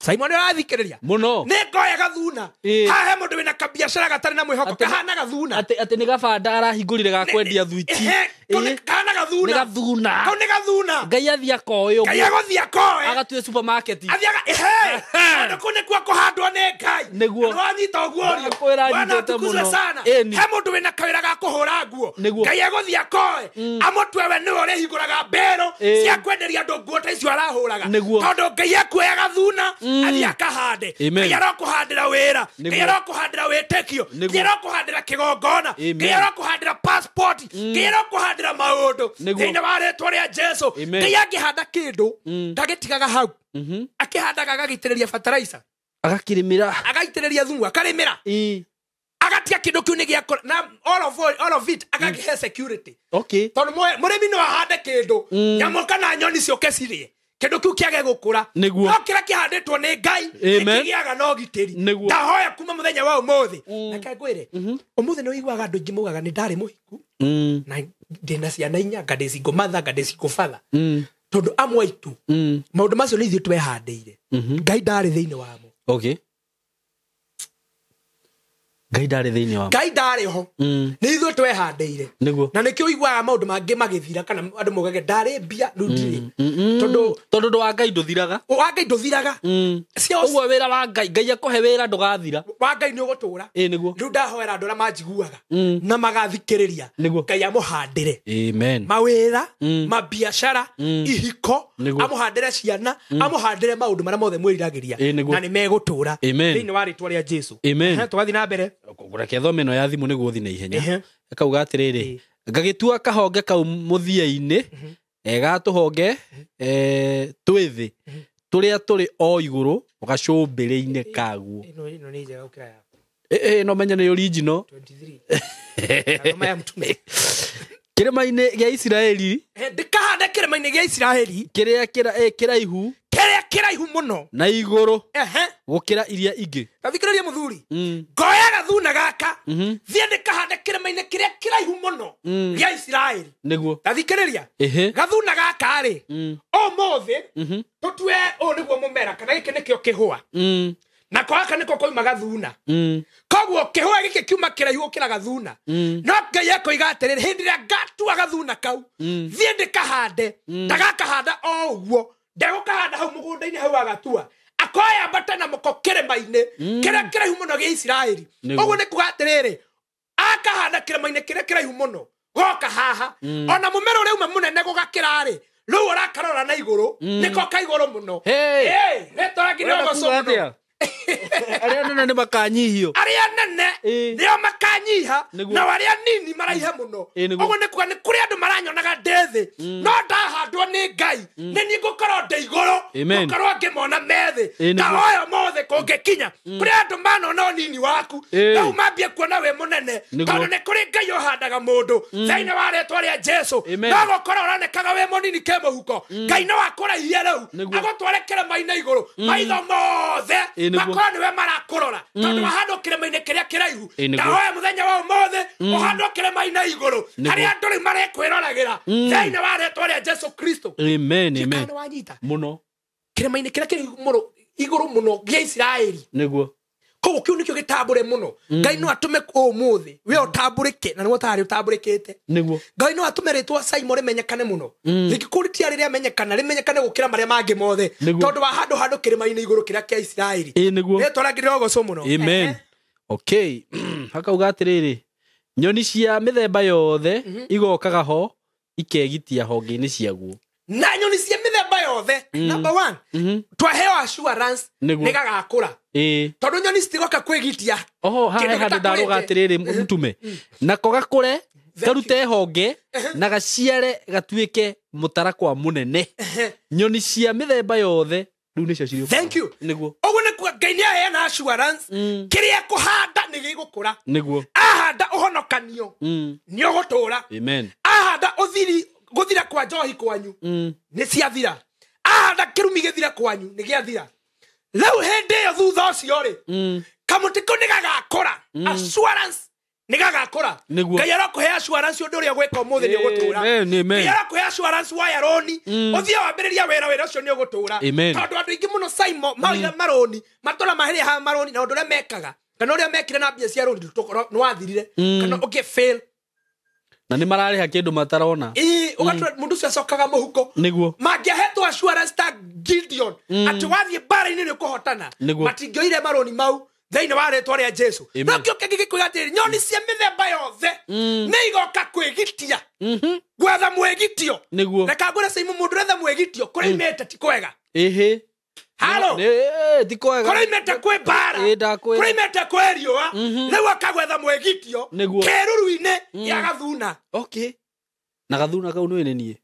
Simon ũrathikĩrĩria? Mũno. Nĩ ngoya gathuna. Ĩĩ. Haha he mũndũ wĩna kabiacara gatarĩ na mwĩhoko, Atĩ- kahana gathuna. Atĩ nĩ gabanda arahingũrire ga kwendia thwiti. Ehe, kau nĩ- kahana gathuna. Nĩ gathuna. Kau nĩ gathuna. Ngai athiĩ akoe Ngai ũguo agũthiĩ akoe agatue supermarket. athiaga ehe kũndũ kũu nĩkuo kũhandwo nĩ Ngai. Nĩguo. Na nĩwanyita ũguo ũrio. Ndakwĩra Bwana nyitĩte atukuzwe mũno. sana. Ĩni. He mũndũ wĩna kawĩra ga kũhũra nguo, Nĩguo. Ngai agũthiĩ akoe amũtue we nĩwe ũrĩhingũraga mbĩrũ Ĩĩ. cia kwenderia andũ nguo ta icio arahũraga. Nĩguo. Tondũ Ngai ekuoya gathuna athiĩ akahande. Amen. Ngai arokũhandĩra wĩra, Nĩguo. Ngai arokũhandĩra wĩtĩkio, Nĩguo. Ngai arokũhandĩra kĩgongona, Amen. Ngai arokũhandĩra passport, Ngai arokũhandĩra maũndũ Nĩguo. thĩinĩ wa rĩtwa rĩa Jesu. Amen. Ngai angĩhanda kĩndũ ndagĩtigaga hau, akĩhandaga agagĩitĩrĩria fertilizer, Agakĩrĩmĩra. agaitĩrĩria thumu, akarĩmĩra, Ĩĩ. agatia kĩndũ kĩu nĩ gĩakũra na all of it agakĩhe security. Okay. Tondũ mũrĩmi no ahande kĩndũ, nyamũ kana nyoni ciũke cirĩe kĩndũ kĩu kĩage gũkũra. Nĩguo. No kĩrĩa kĩhandĩtwo nĩ Ngai Amen. nĩkĩgĩaga na ũgitĩri. Nĩguo. Ndahoya kuma mũthenya wa ũmũthĩ, reke ngwĩre, ũmũthĩ nĩ ũiguaga andũ aingĩ maugaga nĩ ndarĩ mũhiku na ndĩna ciana inya, nga ndĩ single mother, nga ndĩ single father, tondũ amwe aitũ maũndũ macio nĩ ithuĩ twehandĩire, Ngai ndarĩ thĩinĩ wamo. Okay. Ngai ndarĩ thĩinĩ wa. Ngai ndarĩ ho, nĩ ithuĩ twehandĩire. Nĩguo. Na nĩkĩo ũiguaga maũndũ mangĩ magĩthira kana andũ maugage ndarĩ mbia rĩu ndirĩ, tondũ Tondũ ũndũ wa Ngai ndũthiraga. Wa Ngai ndũthiraga. Ũguo wĩra wa Ngai, Ngai akũhe wĩra ndũgathira. Wa Ngai nĩ ũgũtũra. Ĩĩ nĩguo. Rĩu ndahoera andũ arĩa manjiguaga na magathikĩrĩria, Nĩguo. Ngai amũhandĩre Amen. mawĩra, mabiacara, ihiko, Nĩguo. amũhandĩre ciana, amũhandĩre maũndũ marĩa mothe mwĩriragĩria, Ĩĩ nĩguo. na nĩ megũtũra Amen. thĩinĩ wa rĩtwa rĩa Jesu. Amen. Ehe, tũgathiĩ na mbere. Reke thome ĩno ya thimũ nĩguo ũthiĩ na ihenya. Ehe. Akauga atĩrĩrĩ, ngagĩtua kahonge kau mũthia-inĩ ga tũhonge twĩthĩ tũrĩa tũrĩ o igũrũ gacũmbĩrĩ-inĩ kaguo. Ĩno nĩ njega gũkĩra yaku. Ĩ no menye nĩ original. 23 Ngoma ya mtume. Kĩrĩma-inĩ gĩa Isiraeli. Ndĩkahande kĩrĩma-inĩ gĩa Isiraeli kĩrĩa kĩraihu kĩrĩa kĩraihu mũno na igũrũ Ehe. gũkĩra iria ingĩ. Tathikĩrĩria mũthuri, ngoya gathuna gaka thiĩ ndĩkahande kĩrĩma-inĩ kĩrĩa kĩraihu mũno gĩa Isiraeli. Nĩguo. Tathikĩrĩria, Ĩhĩ. gathuna gaka rĩ, ũmũthĩ tũtue ũũ nĩguo mũmera kana gĩkĩ nĩkĩo kĩhũa, nako gaka nĩko koima gathuna. Koguo kĩhũa gĩkĩ kiuma kĩraihu gũkĩra gathuna, no Ngai ekoiga atĩrĩrĩ, hĩndĩ ĩrĩa ngatua gathuna kau thiĩ ndĩkahande, ndagakahanda o ũguo, ndegũkahanda hau mũgũnda-inĩ hau agatua, akoya mbata na mũko kĩrĩma-inĩ kĩrĩa kĩraihu mũno gĩa Isiraeli. Nĩguo. Ũguo nĩ kuga atĩrĩrĩ, akahanda kĩrĩma-inĩ kĩrĩa kĩraihu mũno goka haha, ona mũmera ũrĩa uma mũnene gũgakĩra-rĩ, rĩu ũrakarora na igũrũ nĩko ka igũrũ mũno. Hey! Rĩtwa rĩngĩ nĩ Ũrenda ũgocwo kuga mũno. atĩa? Arĩa anene nĩ makanyihio. Arĩa nene Ĩĩ. nĩo makanyiha, Nĩguo. nao arĩa nini maraihe mũno. Ĩĩ, nĩguo. Ũguo nĩ kuga nĩ kũrĩ andũ maranyonaga ndĩ thĩ, no ndahandwo nĩ Ngai nĩ niĩ ngũkorwo ndĩ igũrũ, Amen. ngũkorwo ngĩmona me thĩ. Ĩĩ, nĩguo. Ndahoya ũmũthĩ kũngĩkinya kũrĩ andũ manona ũnini waku, Ĩĩ. rĩu mambie kuona wĩ mũnene, Nĩguo. tondũ nĩ kũrĩ Ngai ũhandaga mũndũ thĩinĩ wa rĩtwa rĩa Jesu. Amen. No gũkorwo ũronekaga wĩ mũnini kĩmũhuko, Ngai no akũraihie rĩu Nĩguo. agũtware kĩrĩma-inĩ igũrũ, maitho mothe Ĩĩ, nĩguo. makorwo nĩwe marakũrora tondũ wahandwo kĩrĩma-inĩ kĩrĩa kĩraihu. Ĩĩ, nĩguo. Ndahoya mũthenya wa ũmũthĩ ũhandwo kĩrĩma-inĩ igũrũ Nĩguo. harĩa andũ rĩu marekwĩroragĩra thĩinĩ wa rĩtwa rĩa Jesu Kristo. Amen, amen. Kana wanyita Mũno. kĩrĩma-inĩ kĩrĩa kĩraihu mũno igũrũ mũno gĩa Isiraeli. Nĩguo. Koguo kĩu nĩkĩo gĩtambũre mũno. Ngai no atũme ũmũthĩ we ũtambũrĩke na nĩguo ũtarĩ ũtambũrĩkĩte. Nĩguo. Ngai no atũme rĩtwa Simon rĩmenyekane mũno, rĩngĩkorwo rĩtiarĩ rĩamenyekana, rĩmenyekane gũkĩra marĩa mangĩ mothe, Nĩguo. tondũ wa handũ handũ kĩrĩma-inĩ igũrũ kĩrĩa kĩa Isiraeli. Ĩĩ nĩguo. Rĩtwa rĩngĩ rĩrogocwo mũno. Amen. Okay. Hakauga atĩrĩrĩ, nyoni cia mĩthemba yothe igokaga ho ikegitia honge-inĩ ciaguo. Na nyoni cia mĩthemba yothe, number one, twaheo assurance Nĩguo. nĩ gagakũra, Ĩĩ. tondũ nyoni citigoka kwĩgitia Oho, haha Kĩndũ he handũ ndaruga gĩtakũrĩte. atĩrĩrĩ mũtume nako gakũre karute honge na gaciare gatuĩke mũtarakwa mũnene, nyoni cia mĩthemba yothe Rĩu nĩcio cirĩ. Thank you. Nĩguo. Ũguo nĩ kuga Ngai nĩ aheana assurance, kĩrĩa kũhanda nĩ gĩgũkũra. Nĩguo. Ahanda ũhonokanio, nĩ ũgũtũra. Amen. Ahanda ũthiri, gũthira kwa njohi kwanyu, nĩ ciathira. Ahanda kĩrumi gĩthire kwanyu, nĩ gĩathira. Rĩu hĩndĩ ĩyo thutha ũcio rĩ, kamũtĩ kau nĩ gagakũra. Assurance nĩ gagakũra. Nĩguo. Ngai arokũhe assurance ũndũ ũrĩa ũgwĩka ũmũthĩ nĩ ũgũtũra. Amen, amen. Ngai arokũhe assurance waya roni, ũthiĩ wambĩrĩria wĩra, wĩra ũcio nĩ ũgũtũra. Amen. Tondũ andũ aingĩ mũno, Simon, maoire marũni matũra mahĩrĩa ha marũni, na ũndũ ũrĩa mekaga kana ũrĩa mekire na mbia cia rũni nĩ wathirire kana ũngĩ fail. Na nĩ mararĩha kĩndũ matarona. Ĩĩ, ũgatũra mũndũ ũcio acokaga mũhuko. Nĩguo. Mangĩahetwo assurance ta Gideon atĩ wathiĩ mbara-inĩ nĩ ũkũhotana, Nĩguo. matingĩoire marũni mau thĩinĩ wa rĩtwa rĩa Jesu. Amen. No kĩo kĩngĩ gĩkwĩra atĩrĩrĩ, nyoni cia mĩthemba yothe nĩ igoka kwĩgitia, gwetha mwĩgitio. Nĩguo. Reka ngwĩre, Saimu, mũndũ ũretha mwĩgitio kũrĩa imĩte ti kwega. Ĩhĩ. Halo. Ti kwega. Kũrĩa imĩte kwĩ mbara, Ĩ, ndakwĩra. kũrĩa imĩte kwĩ riũa, rĩu akagwetha mwĩgitio Nĩguo. kĩruru-inĩ gĩa gathuna. Okay, na gathuna kau nĩ niĩ.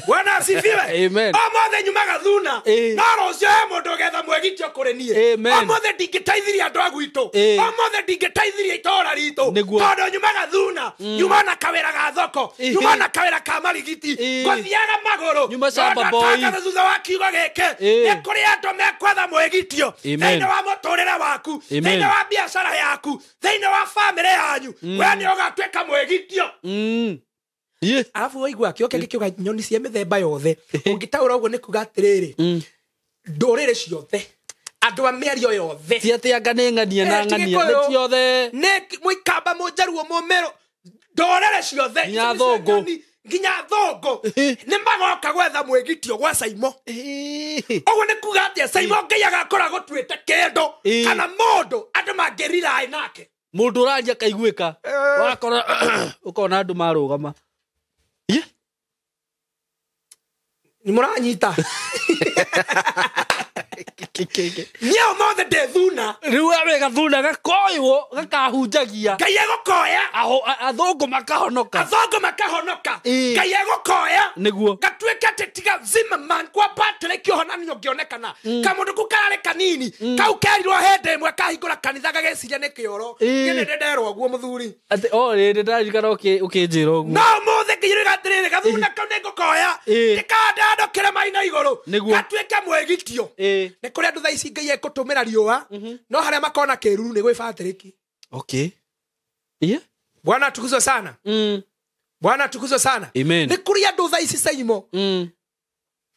Bwana asifiwe. Amen. Ũmũthĩ nyuma gathuna, Ĩ. no rũciũ he mũndũ ũgetha mwĩgitio kũrĩ niĩ. Amen. Ũmũthĩ ndingĩteithirie andũ a gwitũ, Ĩ. ũmũthĩ ndingĩteithirie itũũra ritũ, Nĩguo. tondũ nyuma gathuna, nyuma na kawĩra ga thoko, Ĩ. nyuma na kawĩra ka marigiti, Ĩ. ngũthiaga magũrũ. Nyuma shamba No boy. ndatangatha thutha wa kiugo gĩkĩ, Ĩ. nĩ kũrĩ andũ mekwetha mwĩgitio Amen. thĩinĩ wa mũtũrĩre waku, Amen. thĩinĩ wa biacara yaku, thĩinĩ wa bamĩrĩ yanyu. We nĩ ũgatuĩka mwĩgitio. Ye. Arabu waigua kĩo kĩngĩ kiuga nyoni cia mĩthemba yothe, ũngĩtaũra ũguo nĩ kuga atĩrĩrĩ, ndũrĩrĩ ciothe, andũ a mĩario yothe. Ti atĩ anga nĩ ng'ania na Eh, ti ng'ania, Gĩkũyũ. nĩ ciothe. Nĩ mũikamba, mũnjaruo, mũmĩrũ, ndũrĩrĩ ciothe. Nginya Icio nĩcio thũngũ. nyoni, nginya thũngũ nĩ magoka gwetha mwĩgitio gwa Saimo. Ũguo nĩ kuga atĩa, Saimo? Ngai agakora gũtuĩte kĩndũ Ĩ. kana mũndũ andũ mangĩriraĩ nake. Mũndũ ũraria kaiguĩka, wakora ũkona andũ marũgama. Ye. Nĩ mũranyita? Niĩ ũmũthĩ ndĩ thuna. Rĩu we gathuna gakoywo gakahunjagia. Ngai egũkoya. Athũngũ makahonoka. Athongo makahonoka. Ĩ. Ngai egũkoya Nĩguo. gatuĩke atĩ tiga Zimmerman kwa Patrick ũhonanio ngĩonekana kamũndũ kau kararĩ kanini kau kerirwo hĩndĩ ĩmwe kahingũra kanitha gagĩciria nĩ kĩoro. Ĩ. Niĩ nĩ ndĩ nderwo ũguo, mũthuri. Atĩ o rĩrĩ ndaririkana ũkĩnjĩra ũguo. No ũmũthĩ ngĩirĩga atĩrĩrĩ, gathuna kau nĩ ngũkoya, Ĩ. ndĩkandandũkĩre maina igũrũ, Nĩguo. gatuĩke mwĩgitio. Ĩ. Nĩ kũrĩ andũ thaa ici Ngai ekũtũmĩra riũa, no harĩa makona kĩruru nĩ gwĩ Patrick. Okay, ye. Bwana atukuzwe sana. Bwana atukuzwe sana. Amen. Nĩ kũrĩ andũ thaa ici, Saimo,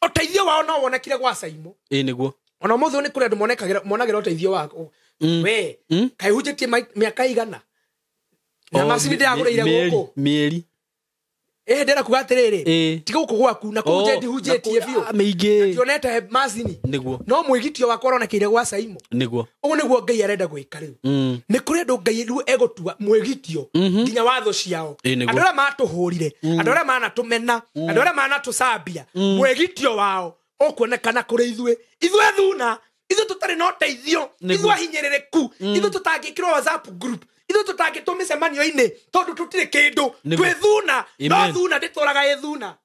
ũteithio wao no wonekire gwa Saimo. Ĩ, nĩguo. Ona ũmũthĩ ũyũ nĩ kũrĩ andũ monagĩra ũteithio wako. We kaĩ hunjĩtie mĩaka igana na O, macini ndĩragũrĩire gũkũ? Mĩeri. Ĩ, ndĩrenda kuga atĩrĩrĩ, Ĩ. tiga gũkũ gwaku na kũu Oh, ndihunjĩtie na biũ. ah, mĩingĩ. Ndionete macini. Nĩguo. No mwĩgitio wakwa ũronekeire gwa Saimo. Nĩguo. Ũguo nĩguo Ngai arenda gwĩka rĩu. Nĩ kũrĩ andũ Ngai rĩu egũtua mwĩgitio nginya watho ciao. Ĩ, nĩguo. Andũ arĩa matũhũrire, andũ arĩa manatũmena, andũ arĩa manatũcambia, mwĩgitio wao ũkuonekana kũrĩ ithuĩ, ithuĩ thuna, ithuĩ tũtarĩ na ũteithio, Nĩguo. ithuĩ ahinyĩrĩrĩku, ithuĩ tũtangĩkĩrwo WhatsApp group, ithuĩ tũtangĩtwo mĩcemanio-inĩ tondũ tũtirĩ kĩndũ. Nĩguo. Twĩ thuna, no Amen. thuna ndĩtũraga ĩ thuna.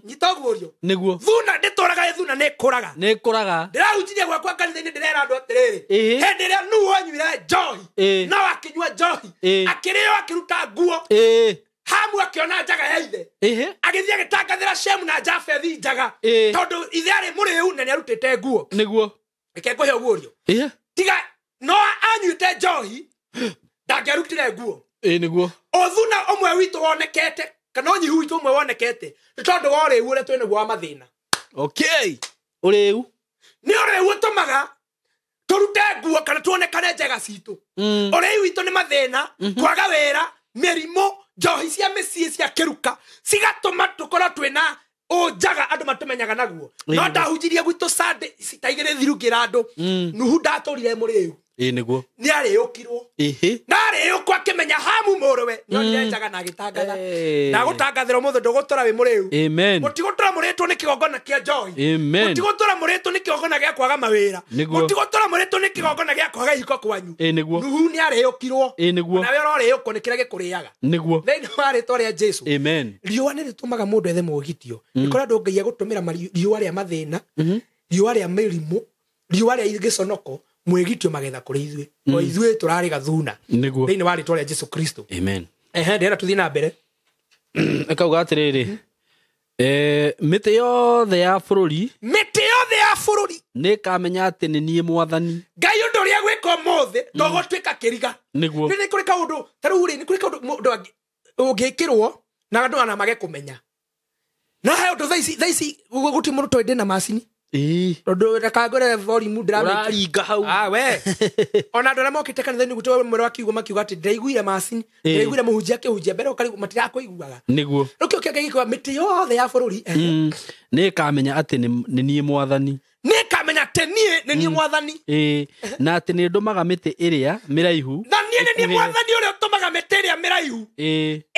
Nyita ũguũrio. Nĩguo. Thuna ndĩtũraga ĩ thuna, nĩ ĩkũraga. Nĩ ĩkũraga. Ndĩrahunjirie gwakwa kanitha-inĩ, ndĩrera andũ atĩrĩrĩ, Ĩĩ. hĩndĩ ĩrĩa Nuhu anyuire njohi, Ĩĩ. no akĩnyua njohi, Ĩĩ. akĩrĩo, akĩruta nguo, Ĩ. Hamu akĩona njaga ya ithe, Ĩhĩ. agĩthiĩ agĩtangathĩra Shemu na Jafethi njaga, Ĩĩ. tondũ ithe arĩ mũrĩu na nĩarutĩte nguo. Nĩguo. Reke ngũhe ũguũrio. Ĩhĩ. Tiga no anyuĩte njohi, ndangĩarutire nguo. Ĩ, nĩguo. Ũthuna ũmwe witũ wonekete kana ũnyihu witũ ũmwe wonekete nĩ tondũ wa ũrĩu ũrĩa twĩ naguo wa mathĩna. Okay, ũrĩu. Nĩ ũrĩu ũtũmaga tũrute nguo kana tuonekane njega citũ. Ũrĩu witũ nĩ mathĩna, kwaga wĩra, mĩrimũ, njohi cia mĩciĩ cia kĩruka, cigatũma tũkorwo twĩna ũnjaga andũ matũmenyaga naguo. No ndahunjirie gwitũ Sunday cita igĩrĩ thiru ngĩra andũ, Nuhu ndatũrire mũrĩu. Ĩ, nĩguo. Nĩ arĩũkirwo. Ĩhĩ. Na arĩũkwo akĩmenya Hamu mũrũwe nĩonire njaga na agĩtangatha. Eh. Ndagũtangathĩra ũmũthĩ, ndũgũtũra wĩ mũrĩu. Amen. Mũtigũtũra mũrĩtwo nĩ kĩgongona kĩa njohi. Amen. Mũtigũtũra mũrĩtwo nĩ kĩgongona gĩa kwaga mawĩra. Nĩguo. Mũtigũtũra mũrĩtwo nĩ kĩgongona gĩa kwaga ihiko kwanyu. Ĩ, nĩguo. Nuhu nĩ arĩũkirwo. Ĩ, nĩguo. Nawe ũrorĩũkwo nĩ kĩrĩa gĩkũrĩaga Nĩguo. thĩinĩ wa rĩtwa rĩa Jesu. Amen. Riũa nĩ rĩtũmaga mũndũ ethe mwĩgitio. Nĩ kũrĩ andũ Ngai egũtũmĩra riũa rĩa mathĩna. Riũa rĩa mĩrimũ, riũa rĩa gĩconoko, mwĩgitio magetha kũrĩ ithuĩ. O ithuĩ tũrarĩ gathuna. Nĩguo. Thĩinĩ wa rĩtwa rĩa Jesu Kristo. Amen. Ehe, ndĩrenda tũthiĩ na mbere. Akauga atĩrĩrĩ, mĩtĩ yothe ya bũrũri, mĩtĩ yothe ya bũrũri nĩĩkamenya atĩ nĩ niĩ mwathani. Ngai ũndũ ũrĩa gwĩka ũmũthĩ ndũgũtuĩka kĩriga. Nĩguo. Nĩ kũrĩ kaũndũ ta rĩu rĩ, nĩ kũrĩ kaũndũ mũndũ ũngĩkĩrwo na andũ ana mage kũmenya. Na he ũndũ thaa ici gũtirĩ mũndũ toĩ ndĩna macini. Tondũ reka ngwĩre volume ndĩramĩkĩra. Ũraringa hau. Ah, we. Ona andũ arĩa mokĩte kanitha-inĩ gwitũ mwĩra wa kiugo makiuga atĩ ndĩraiguire macini, ndĩraiguire mũhunjia akĩhunjia mbere ũkarigwo matirakũiguaga. Nĩguo. Rĩu kĩo kĩa Ngai gĩkiuga mĩtĩ yothe ya bũrũri Nĩĩkamenya atĩ nĩ niĩ mwathani. Nĩĩkamenya atĩ niĩ nĩ niĩ mwathani. Na atĩ nĩndũmaga mĩtĩ ĩrĩa mĩraihu. Na niĩ nĩ niĩ mwathani ũrĩa ũtũmaga mĩtĩ ĩrĩa mĩraihu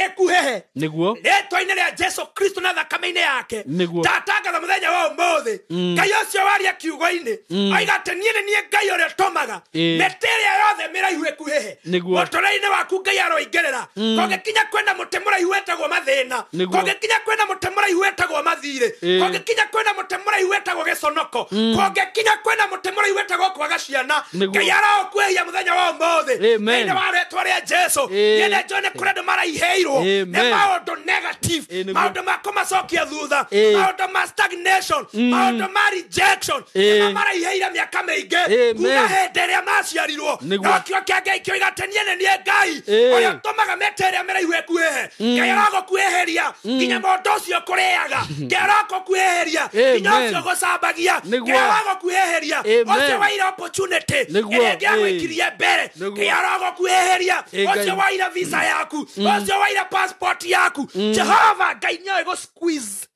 ĩkuhĩhe. Nĩguo. Rĩtwa-inĩ rĩa Jesu Kristo na thakame-inĩ yake. Nĩguo. Ndatangatha mũthenya wa ũmũthĩ. Ngai ũcio waria kiugo-inĩ oiga atĩ niĩ nĩ niĩ Ngai ũrĩa ũtũmaga mĩtĩ ĩrĩa yothe mĩraihu ĩkuhĩhe. Nĩguo. Mũtũrĩre-inĩ waku Ngai aroingĩrĩra. Kũngĩkinya kwĩna mũtĩ mũraihu wĩtagwo mathĩna. Nĩguo. Kũngĩkinya kwĩna mũtĩ mũraihu wĩtagwo mathirĩ. Kũngĩkinya kwĩna mũtĩ mũraihu wĩtagwo gĩconoko. Kũngĩkinya kwĩna mũtĩ mũraihu wĩtagwo kwaga ciana. Nĩguo. Ngai arokuĩhia mũthenya wa ũmũthĩ. Amen. Thĩinĩ wa rĩtwa rĩa Jesu. Niĩ nĩnjũĩ nĩ kũrĩ andũ maraihĩirwo nĩ Amen. maũndũ negative, Nĩguo. maũndũ ma kũmacokia thutha, maũndũ ma stagnation, maũndũ ma rejection, nĩmo maraihĩire mĩaka mĩingĩ Amen. kuma hĩndĩ ĩrĩa maciarirwo. Nĩguo. No kĩo kĩa Ngai kĩoiga atĩ niĩ nĩ niĩ Ngai ũrĩa ũtũmaga mĩtĩ ĩrĩa mĩraihu ĩkuhĩhe. Ngai arogũkuhĩhĩria nginya mũndũ ũcio ũkũrĩaga. Ngai arogũkuhĩhĩria nginya Amen. ũcio ũgũcambagia. Nĩguo. Ngai arogũkuhĩhĩria Amen. ũcio waira opportunity Nĩguo. ĩrĩa ĩngĩagwĩkirie mbere. Nĩguo. Ngai arogũkuhĩhĩria Ngai. ũcio waira visa yaku, ũcio waira passport yaku. Jehova Ngai nĩoĩ gũ squeeze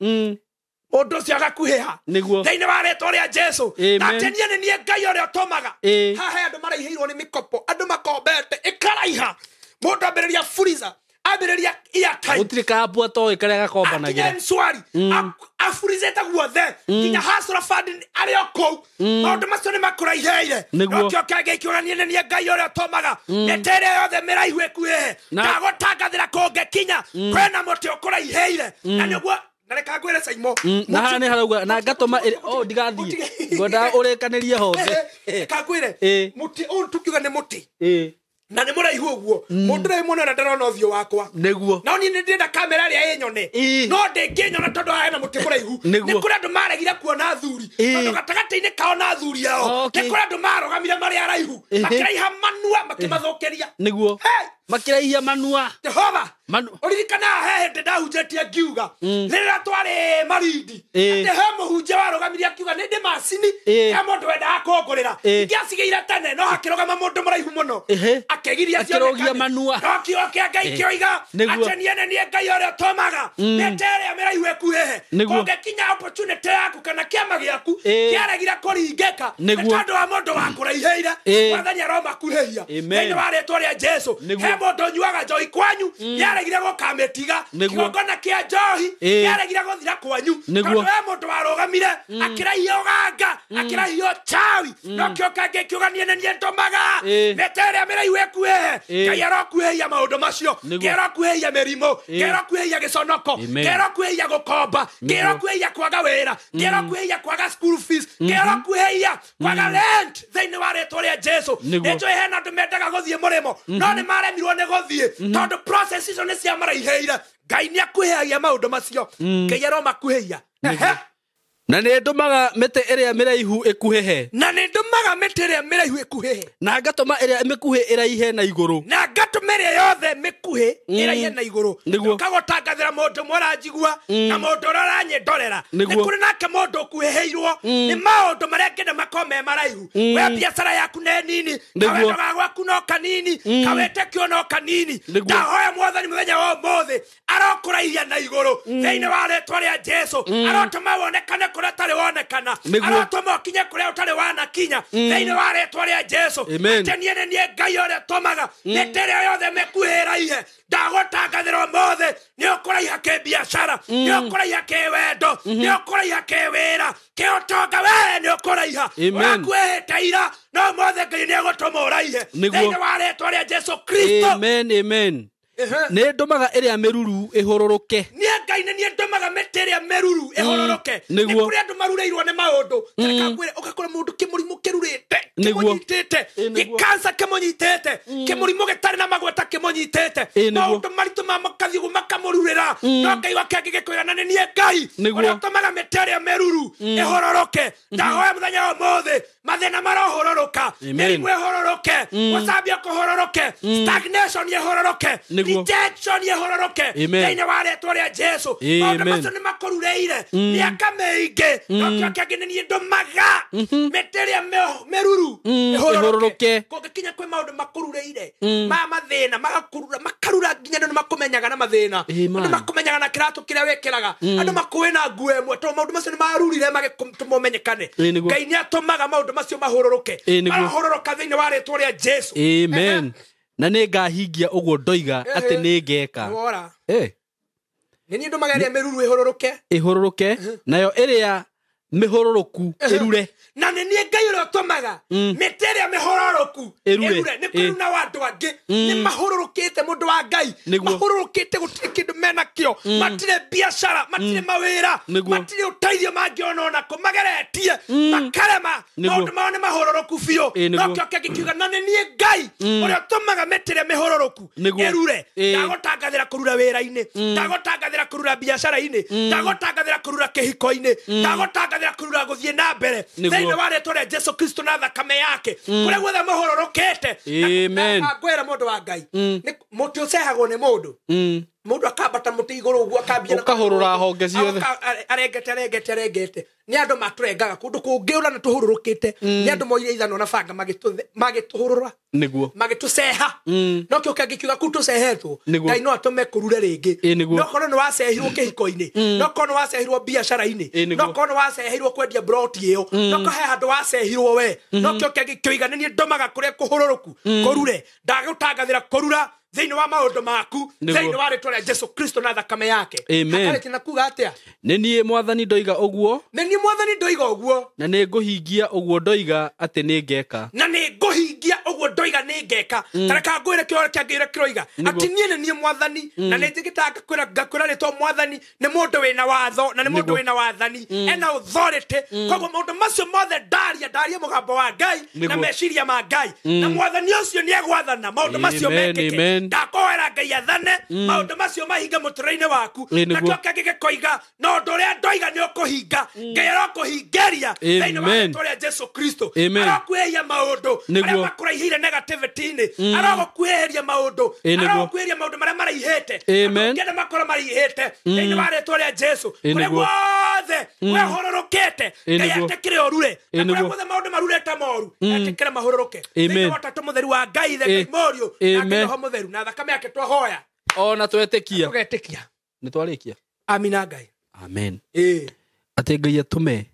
ũndũ ũcio agakuhĩha. Nĩguo. Thĩinĩ wa rĩtwa rĩa Jesu. Amen. Na atĩ niĩ nĩ niĩ Ngai ũrĩa ũtũmaga. Haha he andũ maraihĩirwo nĩ mĩkopo, andũ makombete ĩkaraiha. Mũndũ ambĩrĩria freezer, ambĩrĩria airtime, Gũtirĩ kambua toĩ karĩa akinya gakombanagĩra. M-Shwari, afurizĩte guothe nginya Hustler Fund arĩ o kũu. Maũndũ macio nĩ makũraihĩire. Nĩguo. No kĩo kĩa Ngai kĩuga niĩ nĩ niĩ Ngai ũrĩa ũtũmaga mĩtĩ ĩrĩa yothe mĩraihu ĩkuhĩhe. Ndagũtangathĩra kũngĩkinya kwĩna mũtĩ ũkũraihĩire. Na nĩguo na reka ngwĩre Saimo, Na haha nĩ harauga na ngatũma oh ndigathiĩ. Ngwendaga ũrĩkanĩrie hothe. Reka ngwĩre, mũtĩ ũyũ tukiuga nĩ mũtĩ na nĩ mũraihu ũguo, mũndũ ũrĩa muona na ndarona ũthiũ wakwa. Nĩguo. No niĩ nĩ ndĩrenda kamera ĩrĩa ĩnyone. No ndĩngĩnyona tondũ haha hena mũtĩ mũraihu. Nĩguo. Nĩ kũrĩ andũ maregire kuona athuri. Tondũ gatagatĩ-inĩ kao na athuri ao Okay. nĩ kũrĩ andũ marũgamire marĩ araihu, makĩraiha manua makĩmathũkĩria. Nĩguo. Hey! Makĩraihia manua. Jehova, Manu. ũririkanaga he hĩndĩ ndahunjĩtie ngiuga rĩrĩa twarĩ Marindi, Ĩĩ. atĩ he mũhunjia warũgamirie akiuga nĩ ndĩ macini, Ĩĩ. he mũndũ wendaga kũngũrĩra, Ĩĩ. ingĩacigĩire tene no hakĩrũgama mũndũ mũraihu mũno Ehe. akĩgiria Akĩrũgia cionekane. manua. No kiugo kĩa Ngai kĩoiga Nĩguo. atĩ niĩ nĩ niĩ Ngai ũrĩa ũtũmaga mĩtĩ ĩrĩa mĩraihu ĩkuhĩhe. Nĩguo. Kũngĩkinya opportunity yaku kana kĩama gĩaku Ĩĩ. kĩaregire kũringĩka nĩ Nĩguo. tondũ wa mũndũ wakũraihĩire, Ĩĩ. Mwathani aromakuhĩhia Amen. thĩinĩ wa rĩtwa rĩa Jesu. Nĩguo. He mũndũ ũnyuaga njohi kwanyu nĩaregire gũkamĩtiga. Nĩguo. Kĩgongona kĩa njohi nĩaregire gũthira kwanyu Nĩguo. tondũ he mũndũ warũgamire akĩraihia ũganga, akĩraihia ũchawi. No kĩo kangĩ kiuga niĩ nĩ niĩ ndũmaga mĩtĩ ĩrĩa mĩraihu ĩkuhĩhe. Ĩĩ. Ngai arokuhĩhia maũndũ macio. Nĩguo. Ngai arokuhĩhia mĩrimũ, Ngai arokuhĩhia gĩconoko, Amen. Ngai arokuhĩhia gũkomba, Ngai arokuhĩhia kwaga wĩra, Ngai arokuhĩhia kwaga school fees, Ngai arokuhĩhia kwaga rent thĩinĩ wa rĩtwa rĩa Jesu. Nĩguo. Nĩnjũĩ hena andũ mendaga gũthiĩ mũrĩmo no nĩ maremirwo nĩ gũthiĩ tondũ process icio nĩ ciamaraihĩire. Ngai nĩ akuhĩhagia maũndũ macio. Ngai aromakuhĩhia. Ehe. Na nĩ ndũmaga mĩtĩ ĩrĩa mĩraihu ĩkuhĩhe. Na nĩ ndũmaga mĩtĩ ĩrĩa mĩraihu ĩkuhĩhe. Na ngatũma ĩrĩa mĩkuhĩ ĩraihe na igũrũ. Na ngatũma ĩrĩa yothe mĩkuhĩ ĩraihe na igũrũ. Nĩguo. Ngagũtangathĩra mũndũ ũmwe ũranjigua na mũndũ ũrĩa ũranyĩndorera. Nĩ Nĩguo. kũrĩ nake mũndũ ũkuhĩhĩirwo nĩ maũndũ marĩa angĩenda makorwo me maraihu. We biacara yaku nĩ nini, Nĩguo. kawendo ga gwaku no kanini, kawĩtĩkio no kanini. Nĩguo. Ndahoya Mwathani mũthenya wa ũmũthĩ arokũraihia na igũrũ thĩinĩ wa rĩtwa rĩa Jesu. Arotũma wonekane kũrĩa ũtarĩ wonekana, Nĩguo. arotũma ũkinye kũrĩa ũtarĩ wanakinya thĩinĩ wa rĩtwa rĩa Jesu. Amen. Atĩ niĩ nĩ niĩ Ngai ũrĩa ũtũmaga mĩtĩ ĩrĩa yothe mĩkuhĩ ĩraihe. Ndagũtangathĩra ũmũthĩ nĩ ũkũraiha kĩbiacara, nĩ ũkũraiha kĩwendo, nĩ ũkũraiha kĩwĩra, kĩũtonga, we nĩ ũkũraiha. Amen. Ũrakuĩhĩte ira no ũmũthĩ Ngai nĩ egũtũma ũraihe Nĩguo. thĩinĩ wa rĩtwa rĩa Jesu Kristo. Amen, amen. Nĩ ndũmaga ĩrĩa mĩruru ĩhũrũrũke. Niĩ Ngai nĩ niĩ ndũmaga mĩtĩ ĩrĩa mĩruru ĩhũrũrũke. Nĩ Nĩguo. kũrĩ andũ marurĩirwo nĩ maũndũ. Reke ngwĩre, ũgakora mũndũ kĩmũrimũ kĩrurĩte, Nĩguo. kĩmũnyitĩte, Ĩ, nĩguo. gĩkansa kĩmũnyitĩte, kĩmũrimũ gĩtarĩ na magweta kĩmũnyitĩte, Ĩ, nĩguo. maũndũ maritũ ma makathiĩ ũguo makamũrurĩra. No Ngai wake angĩgĩkwĩra na nĩ niĩ Ngai Nĩguo. ũrĩa ũtũmaga mĩtĩ ĩrĩa mĩruru ĩhũrũrũke. Ndahoya mũthenya wa ũmũthĩ mathĩna marohũrũrũka, Amen. mĩrimũ ĩhũrũrũke, gũcambio kũhũrũrũke, stagnation ĩhũrũrũke, Nĩguo. rejection ĩhũrũrũke Amen. thĩinĩ wa rĩtwa rĩa Jesu. Maũndũ Amen. macio nĩ makũrurĩire mĩaka mĩingĩ, no kĩo kĩangĩ nĩ niĩ ndũmaga mĩtĩ ĩrĩa mĩruru ĩhũrũrũke. Kũngĩkinya kwĩ maũndũ makũrurĩire ma mathĩna, magakurura makarura nginya andũ nĩ makũmenyaga na mathĩna, Amen. andũ makũmenyaga na kĩratũ kĩrĩa wĩkĩraga, andũ makũĩ na nguo ĩmwe, tondũ maũndũ macio nĩ marurire magĩtũma ũmenyekane. Ĩ, nĩguo. Ngai nĩ atũmaga maũndũ macio mahũrũrũke, Ĩ, nĩguo. marahũrũrũka thĩinĩ wa rĩtwa rĩa Jesu. Amen. Na nĩ ngahingia ũguo ndoiga atĩ nĩ ngeka. Wora. Eh, Nĩ niĩ ndũmaga ĩrĩa mĩruru ĩhũrũrũke, ĩhũrũrũke, nayo ĩrĩa mĩhũrũrũku ĩrure. Na nĩ niĩ Ngai ũrĩa ũtũmaga mĩtĩ ĩrĩa mĩhũrũrũku Ĩrure. Nĩ kũruna wa andũ angĩ nĩ mahũrũrũkĩte, mũndũ wa Ngai, Nĩguo. mahũrũrũkĩte, gũtirĩ kĩndũ menakĩo, matirĩ biacara, matirĩ mawĩra, Nĩguo. matirĩ ũteithio mangĩona onakũ, mageretie makarema, Nĩguo. maũndũ mao nĩ mahũrũrũku biũ. Ĩ, nĩguo. No kĩo kĩngĩ kiuga na nĩ niĩ Ngai ũrĩa ũtũmaga mĩtĩ ĩrĩa mĩhũrũrũku Nĩguo. ĩrure. Ĩ. Ndagũtangathĩra kũrura wĩra-inĩ, ndagũtangathĩra kũrura biacara-inĩ, ndagũtangathĩra kũrura kĩhiko-inĩ, ndagũtangathĩra kũrura gũthiĩ na mbere Nĩguo. thĩinĩ wa rĩtwa rĩa Jesu Kristo na thakame yake, kũrĩa guothe mũhũrũrũkĩte. Amen. Ngwĩra mũndũ wa Ngai, nĩ mũtĩ ũcehagwo nĩ mũndũ, mũndũ akambata mũtĩ igũrũ ũguo akambia na Ũkahũrũra honge ciothe. Arengete arengete arengete. Nĩ andũ matũrengaga kũndũ kũngĩ ũra na tũhũrũrũkĩte, nĩ andũ moire ithanwa na banga magĩtũhũrũra, Nĩguo. magĩtũceha. No kĩo kĩangĩ kiuga kũu tũcehetwo, Nĩguo. Ngai no atũme kũrure rĩngĩ. Ĩ, nĩguo. No korwo nĩ wacehirwo kĩhiko-inĩ, no korwo nĩ wacehirwo biacara-inĩ, Ĩ, nĩguo. no korwo nĩ wacehirwo kwendia broti ĩyo, no korwo he handũ wacehirwo we, no kĩo kĩangĩ kĩoiga nĩ niĩ ndũmaga kũrĩa kũhũrũrũku kũrure. Ndagũtangathĩra kũrura thĩinĩ wa maũndũ maku Nĩguo. thĩinĩ wa rĩtwa rĩa Jesu Kristo na thakame yake. Amen. Hakarĩtie na kuga atĩa? Nĩ niĩ mwathani ndoiga ũguo, Nĩ niĩ mwathani ndoiga ũguo, na nĩ ngũhingia ũguo ndoiga atĩ nĩ ngeka. Na nĩ ngũhingia ũguo ndoiga nĩ ngeka. Tareka ngwĩre kĩoro kĩangĩ kĩroiga Nĩguo. atĩ niĩ nĩ niĩ mwathani, na nĩ njĩgĩtaga ngakwĩra rĩtwa mwathani nĩ mũndũ wĩna watho, na nĩ mũndũ Nĩguo. wĩna wathani, ena authority. Koguo maũndũ macio mothe ndaria, ndaria mũgambo wa Ngai na Nĩguo. meciria ma Ngai, na mwathani ũcio nĩ egwathana maũndũ macio Amen, mekĩke. amen. Ndakoera Ngai athane maũndũ macio mahinge mũtũrĩre-inĩ waku. Ĩ, Na nĩguo. kĩo kĩangĩ gĩkoiga na ũndũ ũrĩa ndoiga nĩ ũkũhinga. Ngai arokũhingĩria thĩinĩ wa Amen. rĩtwa rĩa Jesu Kristo. Amen. Arokuhĩhia maũndũ Nĩguo. marĩa makũraihĩire negativity-inĩ, arogũkuhĩhĩria maũndũ, Ĩ, nĩguo. arogũkuhĩhĩria maũndũ marĩa maraihĩte. Amen. Andũ ũngĩenda makorwo maraihĩte thĩinĩ wa rĩtwa rĩa Jesu, Ĩ, kũrĩa nĩguo. guothe wehũrũrũkĩte, Ĩ, Ngai nĩguo. etĩkĩre ũrure, Ĩ, na kũrĩa nĩguo. guothe maũndũ marurĩte moru, etĩkĩre mahũrũrũke Amen. thĩinĩ wa Ũtatũ Mũtheru wa Ngai Ithe, Ngai Ĩ. Mũriũ na Ngai Amen. Roho Mũtheru, na thakame yake twahoya Ona twetĩkia. tũgetĩkia. Nĩ twarĩkia. Amina Ngai. Amen. Ĩ. Atĩ Ngai atũme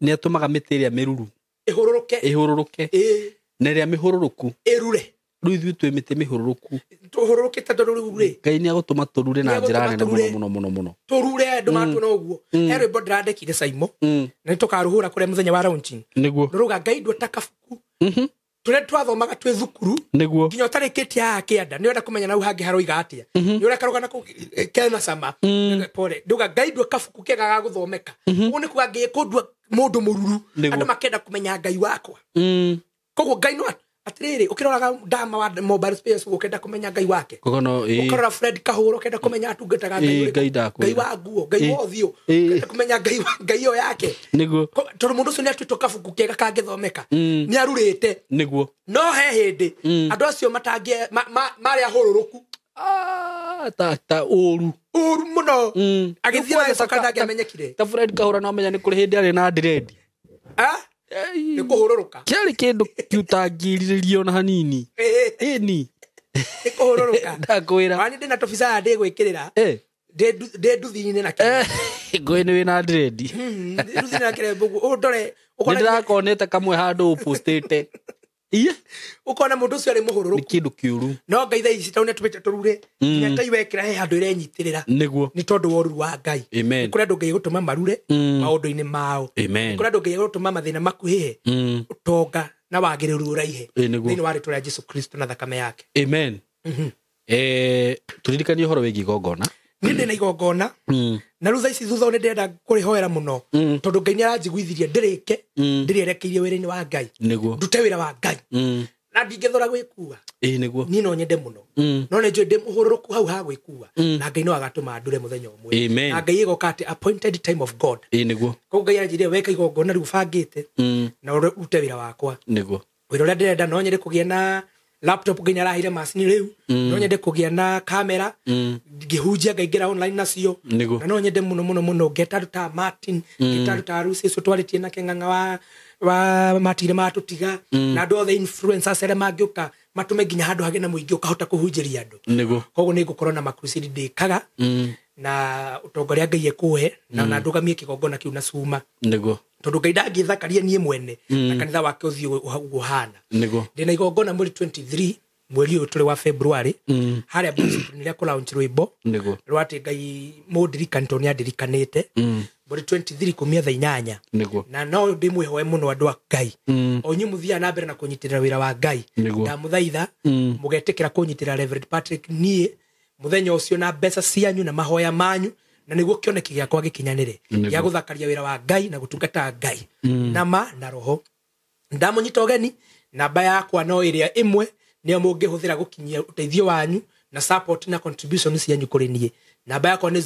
nĩ atũmaga mĩtĩ ĩrĩa mĩruru Ĩhũrũrũke. ĩhũrũrũke, Ĩ. na ĩrĩa mĩhũrũrũku Ĩrure. rĩu ithuĩ twĩ mĩtĩ mĩhũrũrũku. Tũhũrũrũkĩte tondũ rĩu rĩ, Ngai nĩ agũtũma tũrure na Nĩ njĩra egũtũma nene mũno tũrure. mũno mũno mũno. Tũrure andũ matuona ũguo. He rwĩmbo ndĩrandĩkire Saimo, na nĩ tũkarũhũra kũrĩa mũthenya wa launching, Nĩguo. rũrauga Ngai ndua kabuku tũrĩa twathomaga twĩ thukuru Nĩguo. nginya ũtarĩkĩtie haha kĩanda nĩ ũrenda kũmenya nau hangĩ haroiga atĩa, nĩ ũrĩa karũgana kau kena cama. Pole, ndauga Ngai ndua kabuku kega ga gũthomeka. Ũguo nĩ kuga Ngai kũndua mũndũ mũruru, Nĩguo. andũ makenda kũmenya Ngai wakwa. Koguo Ngai no atĩrĩrĩ, ũkĩroraga ndama wa mobile space ũguo ũkenda kũmenya Ngai wake, Kogono ĩ. ũkarora Fred Kahũra ũkenda kũmenya atungataga Ngai Ĩ, ũrĩkũ, Ngai ndakwĩra. Ngai wa nguo, Ngai wa ũthiũ, Ĩ. ũkenda kũmenya Ngai Ngai ĩyo yake. Nĩguo. Tondũ mũndũ ũcio nĩ atuĩtwo kabuku kega kangĩthomeka, nĩ arurĩte. Nĩguo. No he hĩndĩ andũ acio matangĩ marĩ ahũrũrũku. Ah, ta ũru. Ũru mũno, agĩthiĩ Rĩu na kwanza gĩcoka ndangĩamenyekire. Ta Fred Kahũra no amenya nĩ kũrĩ hĩndĩ arĩ na dread. Ah? Nĩ kũhũrũrũka. Kĩarĩ kĩndũ kĩutangĩrirĩrio na hanini. Ĩ, Ĩni. nĩ kũhũrũrũka. Ndakwĩra. Wani ndĩna tũbica ndĩgwĩkĩrĩra Eh. ndĩ nduthi-inĩ na kĩrembo. Ngũĩ nĩ wĩna dread. Ndĩ nduthi-inĩ na kĩrembo ũguo ũndore, Nĩ ũkona ndĩrakonete kamwe handũ ũpostĩte. Iye. Ũkona mũndũ ũcio arĩ Nĩ mũhũrũrũku. kĩndũ kĩũru. No Ngai thaa ici tondũ nĩatũmĩte tũrure, nginya tai wekĩra he handũ ĩrenyitĩrĩra, Nĩguo. nĩ tondũ wa ũruru wa Ngai. Amen. Nĩ kũrĩ andũ Ngai egũtũma marure maũndũ-inĩ mao. Amen. Nĩ kũrĩ andũ Ngai egũtũma mathĩna makuhĩhe, ũtonga na wagĩrĩru ũraihe Ĩ, nĩguo. thĩinĩ wa rĩtwa rĩa Jesu Kristo na thakame yake. Amen. Tũririkanie ũhoro wĩgiĩ igongona. Niĩ ndĩ na igongona na rĩu thaa ici thutha nĩ ndĩrenda kũrĩhoera mũno tondũ Ngai nĩ aranjiguithirie ndĩrĩke ndĩrĩerekeirie wĩra-inĩ wa Ngai Nĩguo. Ndute wĩra wa Ngai na ndingĩthũra gwĩkua. Ĩĩ nĩguo. Niĩ no nyende mũno no nĩ njũĩ ndĩ mũhũrũrũku hau ha gwĩkua na Ngai no agatũma ndure mũthenya ũmwe. Amen. Na Ngai ĩgoka atĩ appointed time of God. Ĩĩ nĩguo. Koguo Ngai aranjĩrire weka igongona rĩu bangĩte na ũrute wĩra wakwa. Nĩguo. Wĩra ũrĩa ndĩrenda no nyende kũgĩa na laptop, Ngai nĩaraheire macini rĩu, no nyende kũgĩa na kamera ngĩhunjia ngaingĩra online nacio. Nĩguo. Na no nyende mũno mũno mũno ngeta andũ ta Martin, ngeta andũ ta Lucy ũcio twarĩtie nake ng'ang'a wa matire matũtiga na andũ othe influencers arĩa mangĩũka matũme nginya handũ hagĩe na mũingĩ ũkahota kũhunjĩria andũ. Nĩguo. Koguo nĩ ngũkorwo na makrusade ndĩkaga na ũtonga ũrĩa Ngai ekũhe na ndũgamie kĩgongona kĩu na cuma. Nĩguo. Tondũ Ngai ndangĩthakaria niĩ mwene na kanitha wake ũthiĩ ũguo ũhana. Nĩguo. Ndĩna igongona mweri 23 mweri ũyũ tũrĩ wa February harĩa Bruce nĩrĩa kũ launch rwĩmbo Nĩguo. rwa atĩ Ngai mũndirikani tondũ nĩandirikanĩte. Mweri 23 kumia thaa 8. Nĩguo. Na no ndĩmwĩhoe mũno andũ a Ngai o inyuĩ mũthiaga na mbere na kũnyitĩrĩra wĩra wa Ngai. Nĩguo. Ndamũthaitha mũgetĩkĩra kũnyitĩrĩra Reverend Patrick niĩ mũthenya ũcio na mbeca cianyu na mahoya manyu na nĩguo kĩoneki gĩakwa gĩkinyanĩre Nĩguo. gĩa gũthakaria wĩra wa Ngai na gũtungata Ngai na ma na roho. Ndamũnyita ũgeni, namba yakwa no ĩrĩa ĩmwe nĩyo mũngĩhũthĩra gũkinyia ũteithio wanyu na support na contribution cianyu kũrĩ niĩ. Namba yakwa nĩ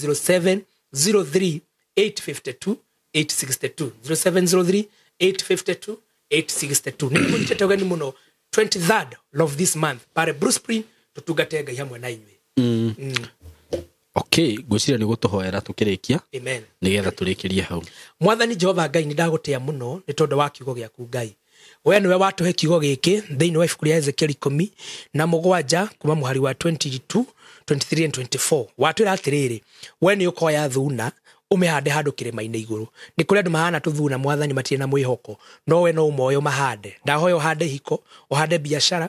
0703 852 862, 0703 852 862. Nĩ mũnyitĩte ũgeni mũno 23rd of this month pare Bruce Spring tũtungate Ngai hamwe na inyuĩ. Okay, ngwĩciria nĩ gũtũhoera tũkĩrĩkia. Amen. Nĩgetha tũrĩkĩrie hau. Mwathani Jehova Ngai nĩ ndagũtĩa mũno nĩ tondũ wa kiugo gĩaku Ngai. We nĩwe watũhe kiugo gĩkĩ thĩinĩ wa ibuku rĩa Ezekiel 17 kuma mũhari wa 22, 23 and 24. Watwĩra atĩrĩrĩ, we nĩ ũkoya thuna ũmĩhande handũ kĩrĩma-inĩ igũrũ. Nĩ kũrĩ andũ mahana tũthuna Mwathani matirĩ na mwĩhoko, no we no ũmoe ũmahande. Ndahoya ũhande hiko, ũhande biacara,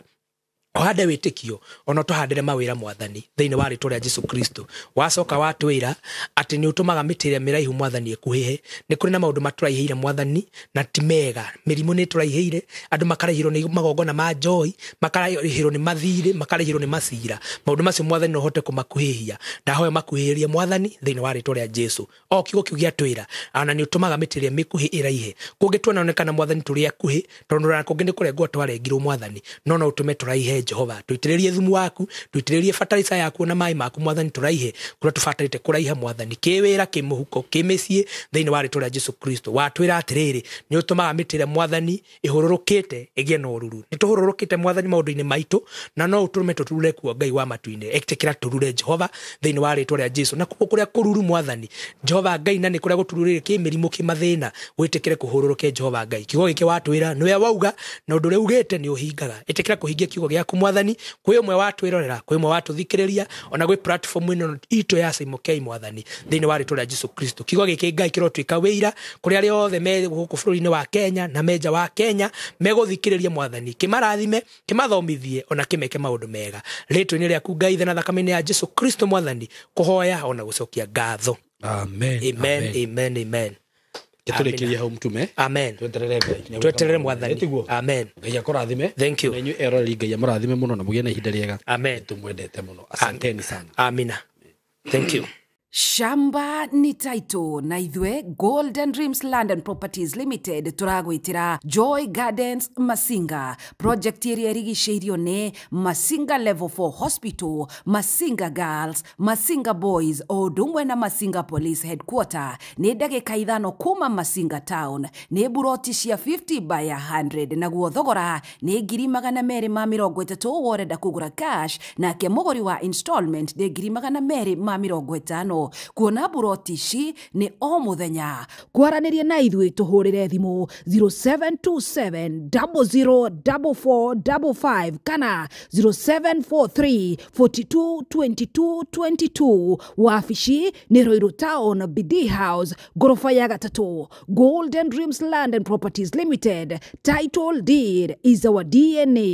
ũhande wĩtĩkio, ona ũtũhandĩre mawĩra Mwathani thĩinĩ wa rĩtwa rĩa Jesu Kristo. Wacoka watwĩra atĩ nĩ ũtũmaga mĩtĩ ĩrĩa mĩraihu Mwathani ĩkuhĩhe. Nĩ kũrĩ na maũndũ matũraihĩire Mwathani na ti mega. Mĩrimũ nĩ ĩtũraihĩire, andũ makaraihĩrwo nĩ magongona ma njoi, makaraihĩrwo nĩ mathirĩ, makaraihĩrwo nĩ macira. Maũndũ macio Mwathani no ũhote kũmakuhĩhia. Ndahoya makuhĩhĩrie Mwathani thĩinĩ wa rĩtwa rĩa Jesu. O kiugo kĩu gĩatwĩra ona nĩ ũtũmaga mĩtĩ ĩrĩa mĩkuhĩ ĩraihe. Kũngĩ tuonekana Mwathani tũrĩ akuhĩ, tondũ ona kũngĩ nĩ kũrengwo twarengirwo Mwathani, no ũtũme tũraihe Jehova. Tũitĩrĩrie thumu waku, tũitĩrĩrie fertilizer yaku na maĩ maku Mwathani tũraihe kũrĩa tũbatarĩte kũraiha Mwathani, kĩwĩra, kĩmũhuko, kĩmĩciĩ thĩinĩ wa rĩtwa rĩa Jesu Kristo. Watwĩra atĩrĩrĩ, nĩ ũtũmaga mĩtĩ ĩrĩa Mwathani ĩhũrũrũkĩte ĩgĩe na ũruru. Nĩ tũhũrũrũkĩte Mwathani maũndũ-inĩ maitũ na no ũtũme tũturure kuo Ngai wa matu-inĩ. Ĩtĩkĩra tũrure Jehova thĩinĩ wa rĩtwa rĩa Jesu. Na kuo kũrĩa kũruru Mwathani Jehova Ngai, na nĩ kũrĩa gũtururĩre kĩmĩrimũ kĩmathĩna, wĩtĩkĩre kũhũrũrũke Jehova Ngai. Kiugo gĩkĩ watwĩra nĩwe wauga na ũndũ ũrĩa ugĩte nĩ ũhingaga. Ĩtĩkĩra kũhingia kiugo gĩaku Mwathani. Kwĩ ũmwe watwĩrorera, kwĩ ũmwe watũthikĩrĩria, ona gwĩ platform ĩno itũ ya Simon K Mwathani thĩinĩ wa rĩtwa rĩa Jesu Kristo. Kiugo gĩkĩ Ngai kĩrotuĩka wĩira kũrĩ arĩa othe me gũkũ bũrũri-inĩ wa Kenya na me nja wa Kenya megũthikĩrĩria Mwathani, kĩmarathime, kĩmathomithie ona kĩmeke maũndũ mega. Rĩtwa-inĩ rĩaku Ngai Ithe na thakame-inĩ ya Jesu Kristo Mwathani, kũhoya ona gũcokia ngatho. Amen. Amen, amen, amen. Tũrĩkĩrie hau mtume. Amen. Tweterere Ngai. Tweterere Mwathani. Tiguo. Amen. Ngai akũrathime. Thank you. Na inyuĩ eroreri Ngai amũrathime mũno na mũgĩe na ihinda rĩega. Amen. Tũmwendete mũno. Asanteni sana. Amina. Thank you. Shamba ni title na ithwe Golden Dreams Land and Properties Limited turagwitira Joy Gardens Masinga project ĩrĩa ĩrigicĩirio nĩ Masinga Level 4 Hospital, Masinga Girls, Masinga Boys o ũndũ ũmwe na Masinga Police Headquarter. Nĩ ndagĩka 5 kuma Masinga Town. Nĩ buroti cia 50 by 100 naguo thogora nĩ 230,000 worenda kũgũra cash, nake mũgũri wa installment nĩ 250,000. Kuona buroti ici nĩ o mũthenya. Kwaranĩria na ithuĩ tũhũrĩre thimũ 0727 004455 kana 0743 42 22 22. Wabici nĩ Ruiru Town, BD House, ngoroba ya 3. Golden Dreams Land and Properties Limited. Title deed is our DNA.